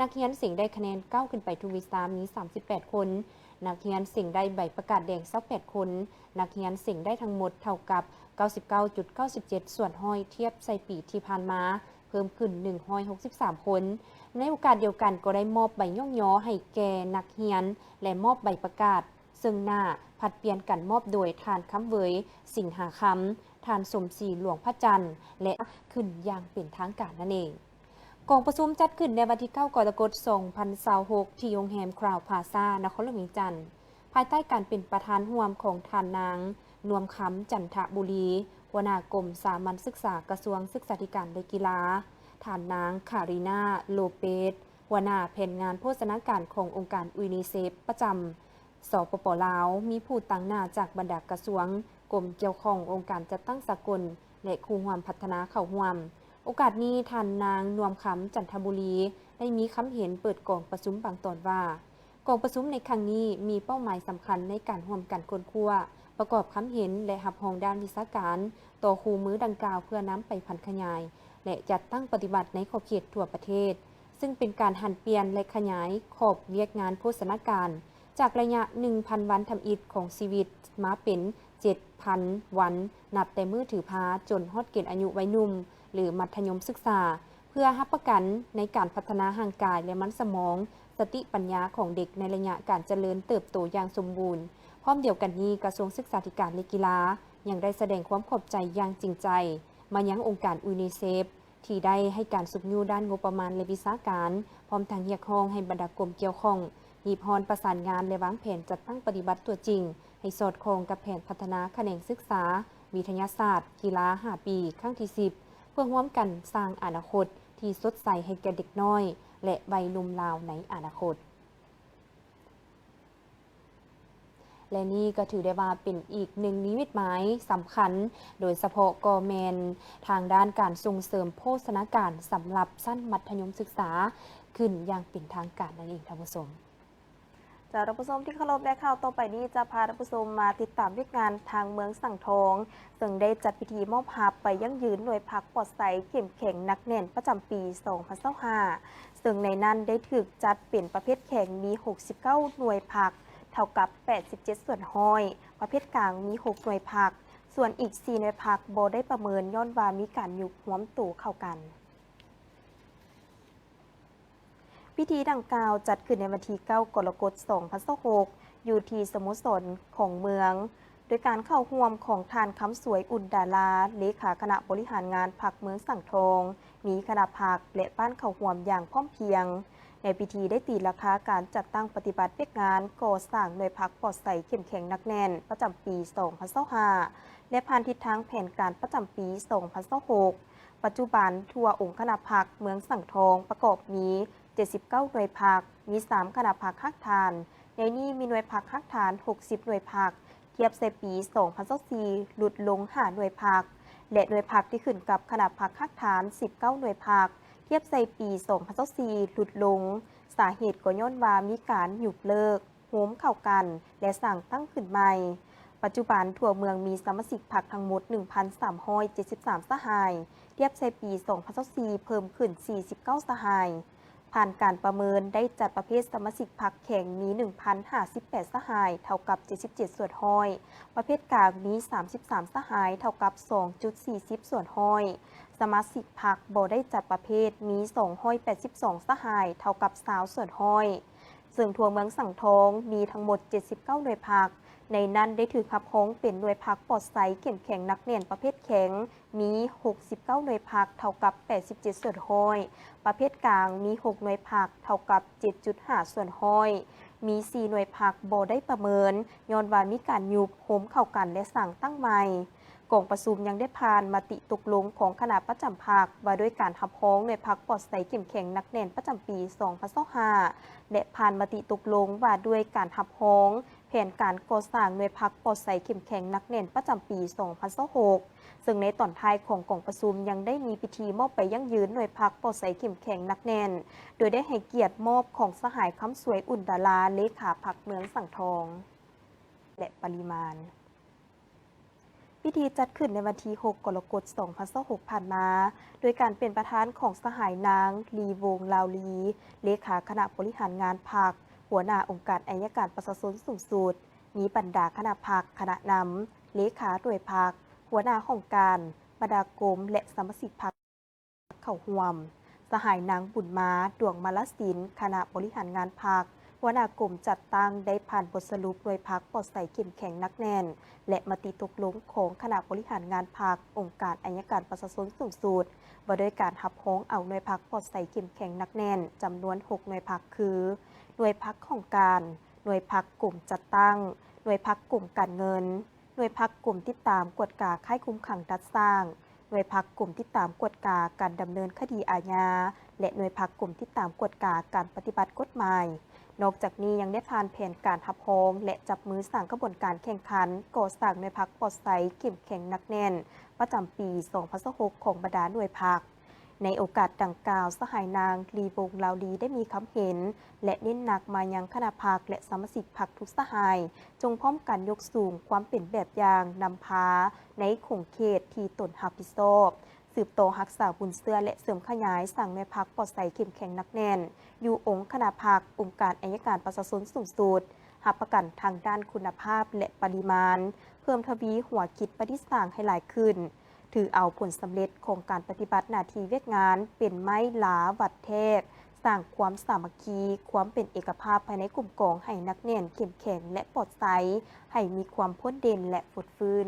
ນັກຮຽນເສັງໄດ້ຄະແນນເກົ້າຂຶ້ນໄປທຸກວິຊາ ມີສາມສິບແປດຄົນ, ນັກຮຽນເສັງໄດ້ໃບປະກາດແດງຊາວແປດຄົນ, ນັກຮຽນເສັງໄດ້ທັງໝົດເທົ່າກັບເກົ້າສິບເກົ້າຈຸດເກົ້າສິບເຈັດສ່ວນຮ້ອຍ ທຽບໃສ່ປີທີ່ຜ່ານມາ ເພີ່ມຂຶ້ນໜຶ່ງຮ້ອຍຫົກສິບສາມຄົນ. ໃນໂອກາດດຽວກັນກໍໄດ້ມອບໃບຍ້ອງຍໍໃຫ້ແກ່ນັກຮຽນ ແລະ ມອບໃບປະກາດເຊິ່ງໜ້າ ຜັດປ່ຽນກັນມອບໂດຍທ່ານ ຄຳເຫວີຍ ສິງຫາຄຳ, ທ່ານ ສົມສີ ຫຼວງພະຈັນ ແລະ ຂຶ້ນຢ່າງເປັນທາງການນັ້ນເອງ. ກອງປະຊຸມຈັດຂຶ້ນໃນວັນທີເກົ້າ ກໍລະກົດ ສອງພັນຊາວຫົກ ທີ່ໂຮງແຮມຄຣາວພລາຊາ ນະຄອນຫຼວງວຽງຈັນ. ພາຍໃຕ້ການເປັນປະທານຮ່ວມຂອງທ່ານນາງ ນວມຄຳ ຈັນທະບູລີ ຫົວໜ້າກົມສາມັນສຶກສາ ກະຊວງສຶກສາທິການ ແລະ ກິລາ, ທ່ານນາງ ຄາຣີນາ ໂລເປດ ຫົວໜ້າແຜນງານໂພຊະນາການຂອງອົງການຢູນິເຊຟ ປະຈຳ ສປປ ລາວ, ມີຜູ້ຕາງໜ້າຈາກບັນດາກະຊວງ, ກົມກ່ຽວຂ້ອງ, ອົງການຈັດຕັ້ງສາກົນ ແລະ ຄູ່ຮ່ວມພັດທະນາເຂົ້າຮ່ວມ. ໂອກາດນີ້, ທ່ານນາງ ນວມຄຳ ຈັນທະບູລີ ໄດ້ມີຄຳເຫັນເປີດກອງປະຊຸມບາງຕອນວ່າ, ກອງປະຊຸມໃນຄັ້ງນີ້ມີເປົ້າໝາຍສຳຄັນໃນການຮ່ວມກັນຄົ້ນຄວ້າ, ປະກອບຄຳເຫັນ ແລະ ຮັບຮອງດ້ານວິຊາການຕໍ່ຄູ່ມືດັ່ງກ່າວ ເພື່ອນຳໄປຜັນຂະຫຍາຍ ແລະ ຈັດຕັ້ງປະຕິບັດໃນຂອບເຂດທົ່ວປະເທດ, ເຊິ່ງເປັນການຫັນປ່ຽນ ແລະ ຂະຫຍາຍຂອບວຽກງານໂພຊະນາການ ຈາກໄລຍະໜຶ່ງພັນວັນທຳອິດຂອງຊີວິດ ມາເປັນເຈັດພັນວັນ ນັບແຕ່ມື້ຖືພາຈົນຮອດເກນອາຍຸໄວໜຸ່ມ ຫຼື ມັດທະຍົມສຶກສາ, ເພື່ອຮັບປະກັນໃນການພັດທະນາຮ່າງກາຍ ແລະ ມັນສະໝອງ, ສະຕິປັນຍາຂອງເດັກໃນໄລຍະການຈະເລີນເຕີບໂຕຢ່າງສົມບູນ. ພ້ອມດຽວກັນນີ້, ກະຊວງສຶກສາທິການ ແລະ ກິລາ ຍັງໄດ້ສະແດງຄວາມຂອບໃຈຢ່າງຈິງໃຈມາຍັງອົງການຢູນິເຊຟ ທີ່ໄດ້ໃຫ້ການຊຸກຍູ້ດ້ານງົບປະມານ ແລະ ວິຊາການ, ພ້ອມທັງຮຽກຮ້ອງໃຫ້ບັນດາກົມກ່ຽວຂ້ອງ ຮີບຮ້ອນປະສານງານ ແລະ ວາງແຜນຈັດຕັ້ງປະຕິບັດຕົວຈິງ ໃຫ້ສອດຄ່ອງກັບແຜນພັດທະນາຂະແໜງສຶກສາວິທະຍາສາດກິລາຫ້າປີ ຄັ້ງທີສິບ ເພື່ອຮ່ວມກັນສ້າງອະນາຄົດທີ່ສົດໃສໃຫ້ແກ່ເດັກນ້ອຍ ແລະ ໄວໜຸ່ມລາວໃນອະນາຄົດ. ແລະ ນີ້ກໍຖືໄດ້ວ່າເປັນອີກໜຶ່ງນິມິດໝາຍສຳຄັນ, ໂດຍສະເພາະກໍແມ່ນທາງດ້ານການສົ່ງເສີມໂພຊະນາການສຳລັບຊັ້ນມັດທະຍົມສຶກສາຂຶ້ນຢ່າງເປັນທາງການນັ້ນເອງ, ທ່ານຜູ້ຊົມ. ເຈົ້າ ທ່ານຜູ້ຊົມທີ່ເຄົາລົບ, ແລະ ຂ່າວຕໍ່ໄປນີ້ຈະພາທ່ານຜູ້ຊົມມາຕິດຕາມວຽກງານທາງເມືອງສັງທອງ, ເຊິ່ງໄດ້ຈັດພິທີມອບຮັບໃບຢັ້ງຢືນໜ່ວຍພັກປອດໃສເຂັ້ມແຂງໜັກແໜ້ນປະຈຳປີສອງພັນຊາວຫ້າ ເຊິ່ງໃນນັ້ນໄດ້ຖືກຈັດເປັນປະເພດແຂງມີຫົກສິບເກົ້າໜ່ວຍພັກ ເທົ່າກັບແປດສິບເຈັດສ່ວນຮ້ອຍ, ປະເພດກາງມີຫົກໜ່ວຍພັກ, ສ່ວນອີກສີ່ໜ່ວຍພັກບໍ່ໄດ້ປະເມີນຍ້ອນວ່າມີການຍຸບຮວມໂຕເຂົ້າກັນ. ພິທີດັ່ງກ່າວຈັດຂຶ້ນໃນວັນທີເກົ້າ ກໍລະກົດ ສອງພັນຊາວຫົກ ຢູ່ທີ່ສະໂມສອນຂອງເມືອງ ໂດຍການເຂົ້າຮ່ວມຂອງທ່ານ ຄຳສວຍ ອຸ່ນດາລາ ເລຂາຄະນະບໍລິຫານງານພັກເມືອງສັງທອງ, ມີຄະນະພັກ ແລະ ບ້ານເຂົ້າຮ່ວມຢ່າງພ້ອມພຽງ. ໃນພິທີໄດ້ຕີລາຄາການຈັດຕັ້ງປະຕິບັດວຽກງານກໍ່ສ້າງໜ່ວຍພັກປອດໃສເຂັ້ມແຂງໜັກແໜ້ນປະຈຳປີສອງພັນຊາວຫ້າ ແລະ ຜ່ານທິດທາງແຜນການປະຈຳປີສອງພັນຊາວຫົກ. ປັດຈຸບັນທົ່ວອົງຄະນະພັກເມືອງສັງທອງປະກອບມີເຈັດສິບເກົ້າໜ່ວຍພັກ, ມີສາມຄະນະພັກຮາກຖານ, ໃນນີ້ມີໜ່ວຍພັກຮາກຖານຫົກສິບໜ່ວຍພັກ, ທຽບໃສ່ປີສອງພັນຊາວສີ່ຫຼຸດລົງຫ້າໜ່ວຍພັກ ແລະ ໜ່ວຍພັກທີ່ຂຶ້ນກັບຄະນະພັກຮາກຖານສິບເກົ້າໜ່ວຍພັກ, ທຽບໃສ່ປີສອງພັນຊາວສີ່ຫຼຸດລົງ. ສາເຫດກໍຍ້ອນວ່າມີການຍຸບເລີກ, ໂຮມເຂົ້າກັນ ແລະ ສ້າງຕັ້ງຂຶ້ນໃໝ່. ປັດຈຸບັນທົ່ວເມືອງມີສະມາຊິກພັກທັງໝົດໜຶ່ງພັນສາມຮ້ອຍເຈັດສິບສາມສະຫາຍ, ທຽບໃສ່ປີສອງພັນຊາວສີ່ເພີ່ມຂຶ້ນສີ່ສິບເກົ້າສະຫາຍ. ຜ່ານການປະເມີນໄດ້ຈັດປະເພດສະມາຊິກພັກແຂງມີໜຶ່ງພັນຫ້າສິບແປດສະຫາຍ, ເທົ່າກັບເຈັດສິບເຈັດສ່ວນຮ້ອຍ, ປະເພດກາງມີສາມສິບສາມສະຫາຍ, ເທົ່າກັບສອງຈຸດສີ່ສິບສ່ວນຮ້ອຍ, ສະມາຊິກພັກບໍ່ໄດ້ຈັດປະເພດມີສອງຮ້ອຍແປດສິບສອງສະຫາຍ, ເທົ່າກັບຊາວສ່ວນຮ້ອຍ. ເຊິ່ງທົ່ວເມືອງສັງທອງມີທັງໝົດເຈັດສິບເກົ້າໜ່ວຍພັກ, ໃນນັ້ນໄດ້ຖືກຮັບຮອງເປັນໜ່ວຍພັກປອດໃສເຂັ້ມແຂງໜັກແໜ້ນປະເພດແຂງ ມີຫົກສິບເກົ້າໜ່ວຍພັກ ເທົ່າກັບແປດສິບເຈັດສ່ວນຮ້ອຍ, ປະເພດກາງມີຫົກໜ່ວຍພັກ ເທົ່າກັບເຈັດຈຸດຫ້າສ່ວນຮ້ອຍ, ມີສີ່ໜ່ວຍພັກບໍ່ໄດ້ປະເມີນ ຍ້ອນວ່າມີການຍຸບ, ໂຮມເຂົ້າກັນ ແລະ ສ້າງຕັ້ງໃໝ່. ກອງປະຊຸມຍັງໄດ້ຜ່ານມະຕິຕົກລົງຂອງຄະນະປະຈຳພັກ ວ່າດ້ວຍການຮັບຮອງໜ່ວຍພັກປອດໃສເຂັ້ມແຂງໜັກແໜ້ນປະຈຳປີສອງພັນຊາວຫ້າ ແລະ ຜ່ານມະຕິຕົກລົງວ່າດ້ວຍການຮັບຮອງແຜນການກໍ່ສ້າງໜ່ວຍພັກປອດໃສເຂັ້ມແຂງໜັກແໜ້ນປະຈຳປີສອງພັນຊາວຫົກ ເຊິ່ງໃນຕອນທ້າຍຂອງກອງປະຊຸມຍັງໄດ້ມີພິທີມອບໃບຢັ້ງຢືນໜ່ວຍພັກປອດໃສເຂັ້ມແຂງໜັກແໜ້ນ ໂດຍໄດ້ໃຫ້ກຽດມອບຂອງສະຫາຍ ຄຳສວຍ ອຸ່ນດາລາ ເລຂາພັກເມືອງສັງທອງ ແລະ ປະລິມານ. ພິທີຈັດຂຶ້ນໃນວັນທີຫົກ ກໍລະກົດ ສອງພັນຊາວຫົກ ຜ່ານມາ ໂດຍການເປັນປະທານຂອງສະຫາຍນາງ ລີ ວົງລາວລີ ເລຂາຄະນະບໍລິຫານງານພັກ, ຫົວໜ້າອົງການໄອຍະການປະຊາຊົນສູງສຸດ, ມີບັນດາຄະນະພັກ, ຄະນະນຳ, ເລຂາໜ່ວຍພັກ, ຫົວໜ້າຫ້ອງການ, ບັນດາກົມ ແລະ ສະມາຊິກພັກເຂົ້າຮ່ວມ. ສະຫາຍນາງ ບຸນມາ ດວງມາລະສິນ ຄະນະບໍລິຫານງານພັກ, ຫົວໜ້າກົມຈັດຕັ້ງ ໄດ້ຜ່ານບົດສະຫຼຸບໜ່ວຍພັກປອດໃສເຂັ້ມແຂງໜັກແໜ້ນ ແລະ ມະຕິຕົກລົງຂອງຄະນະບໍລິຫານງານພັກ, ອົງການໄອຍະການປະຊາຊົນສູງສຸດ ວ່າດ້ວຍການຮັບຮອງເອົາໜ່ວຍພັກປອດໃສເຂັ້ມແຂງໜັກແໜ້ນ ຈຳນວນຫົກໜ່ວຍພັກ ຄື ໜ່ວຍພັກຫ້ອງການ, ໜ່ວຍພັກກົມຈັດຕັ້ງ, ໜ່ວຍພັກກົມການເງິນ, ໜ່ວຍພັກກົມຕິດຕາມກວດກາຄ້າຍຄຸມຂັງດັດສ້າງ, ໜ່ວຍພັກກົມຕິດຕາມກວດກາການດຳເນີນຄະດີອາຍາ ແລະ ໜ່ວຍພັກກົມຕິດຕາມກວດກາການປະຕິບັດກົດໝາຍ. ນອກຈາກນີ້ຍັງໄດ້ຜ່ານແຜນການຮັບຮອງ ແລະ ຈັບມືສ້າງຂະບວນການແຂ່ງຂັນກໍ່ສ້າງໜ່ວຍພັກປອດໃສເຂັ້ມແຂງໜັກແໜ້ນ ປະຈຳປີສອງພັນຊາວຫົກ ຂອງບັນດາໜ່ວຍພັກ. ໃນໂອກາດດັ່ງກ່າວ, ສະຫາຍນາງ ລີ ວົງລາວລີ ໄດ້ມີຄຳເຫັນ ແລະ ເນັ້ນໜັກມາຍັງຄະນະພັກ ແລະ ສະມາຊິກພັກທຸກສະຫາຍ ຈົ່ງພ້ອມກັນຍົກສູງຄວາມເປັນແບບຢ່າງນຳພາໃນຂົງເຂດທີ່ຕົນຮັບຜິດຊອບ, ສືບຕໍ່ຮັກສາບຸນເຊື້ອ ແລະ ເສີມຂະຫຍາຍສ້າງໜ່ວຍພັກປອດໃສເຂັ້ມແຂງໜັກແໜ້ນ ຢູ່ອົງຄະນະພັກ, ອົງການໄອຍະການປະຊາຊົນສູງສຸດ, ຮັບປະກັນທາງດ້ານຄຸນນະພາບ ແລະ ປະລິມານ, ເພີ່ມທະວີຫົວຄິດປະດິດສ້າງໃຫ້ຫຼາຍຂຶ້ນ, ຖືເອົາຜົນສຳເລັດຂອງການປະຕິບັດໜ້າທີ່ວຽກງານເປັນໄມ້ຫຼາວັດແທກ, ສ້າງຄວາມສາມັກຄີ, ຄວາມເປັນເອກະພາບພາຍໃນກຸ່ມກອງໃຫ້ໜັກແໜ້ນ, ເຂັ້ມແຂງ ແລະ ປອດໃສ, ໃຫ້ມີຄວາມພົ້ນເດັ່ນ ແລະ ຟົດຟື້ນ.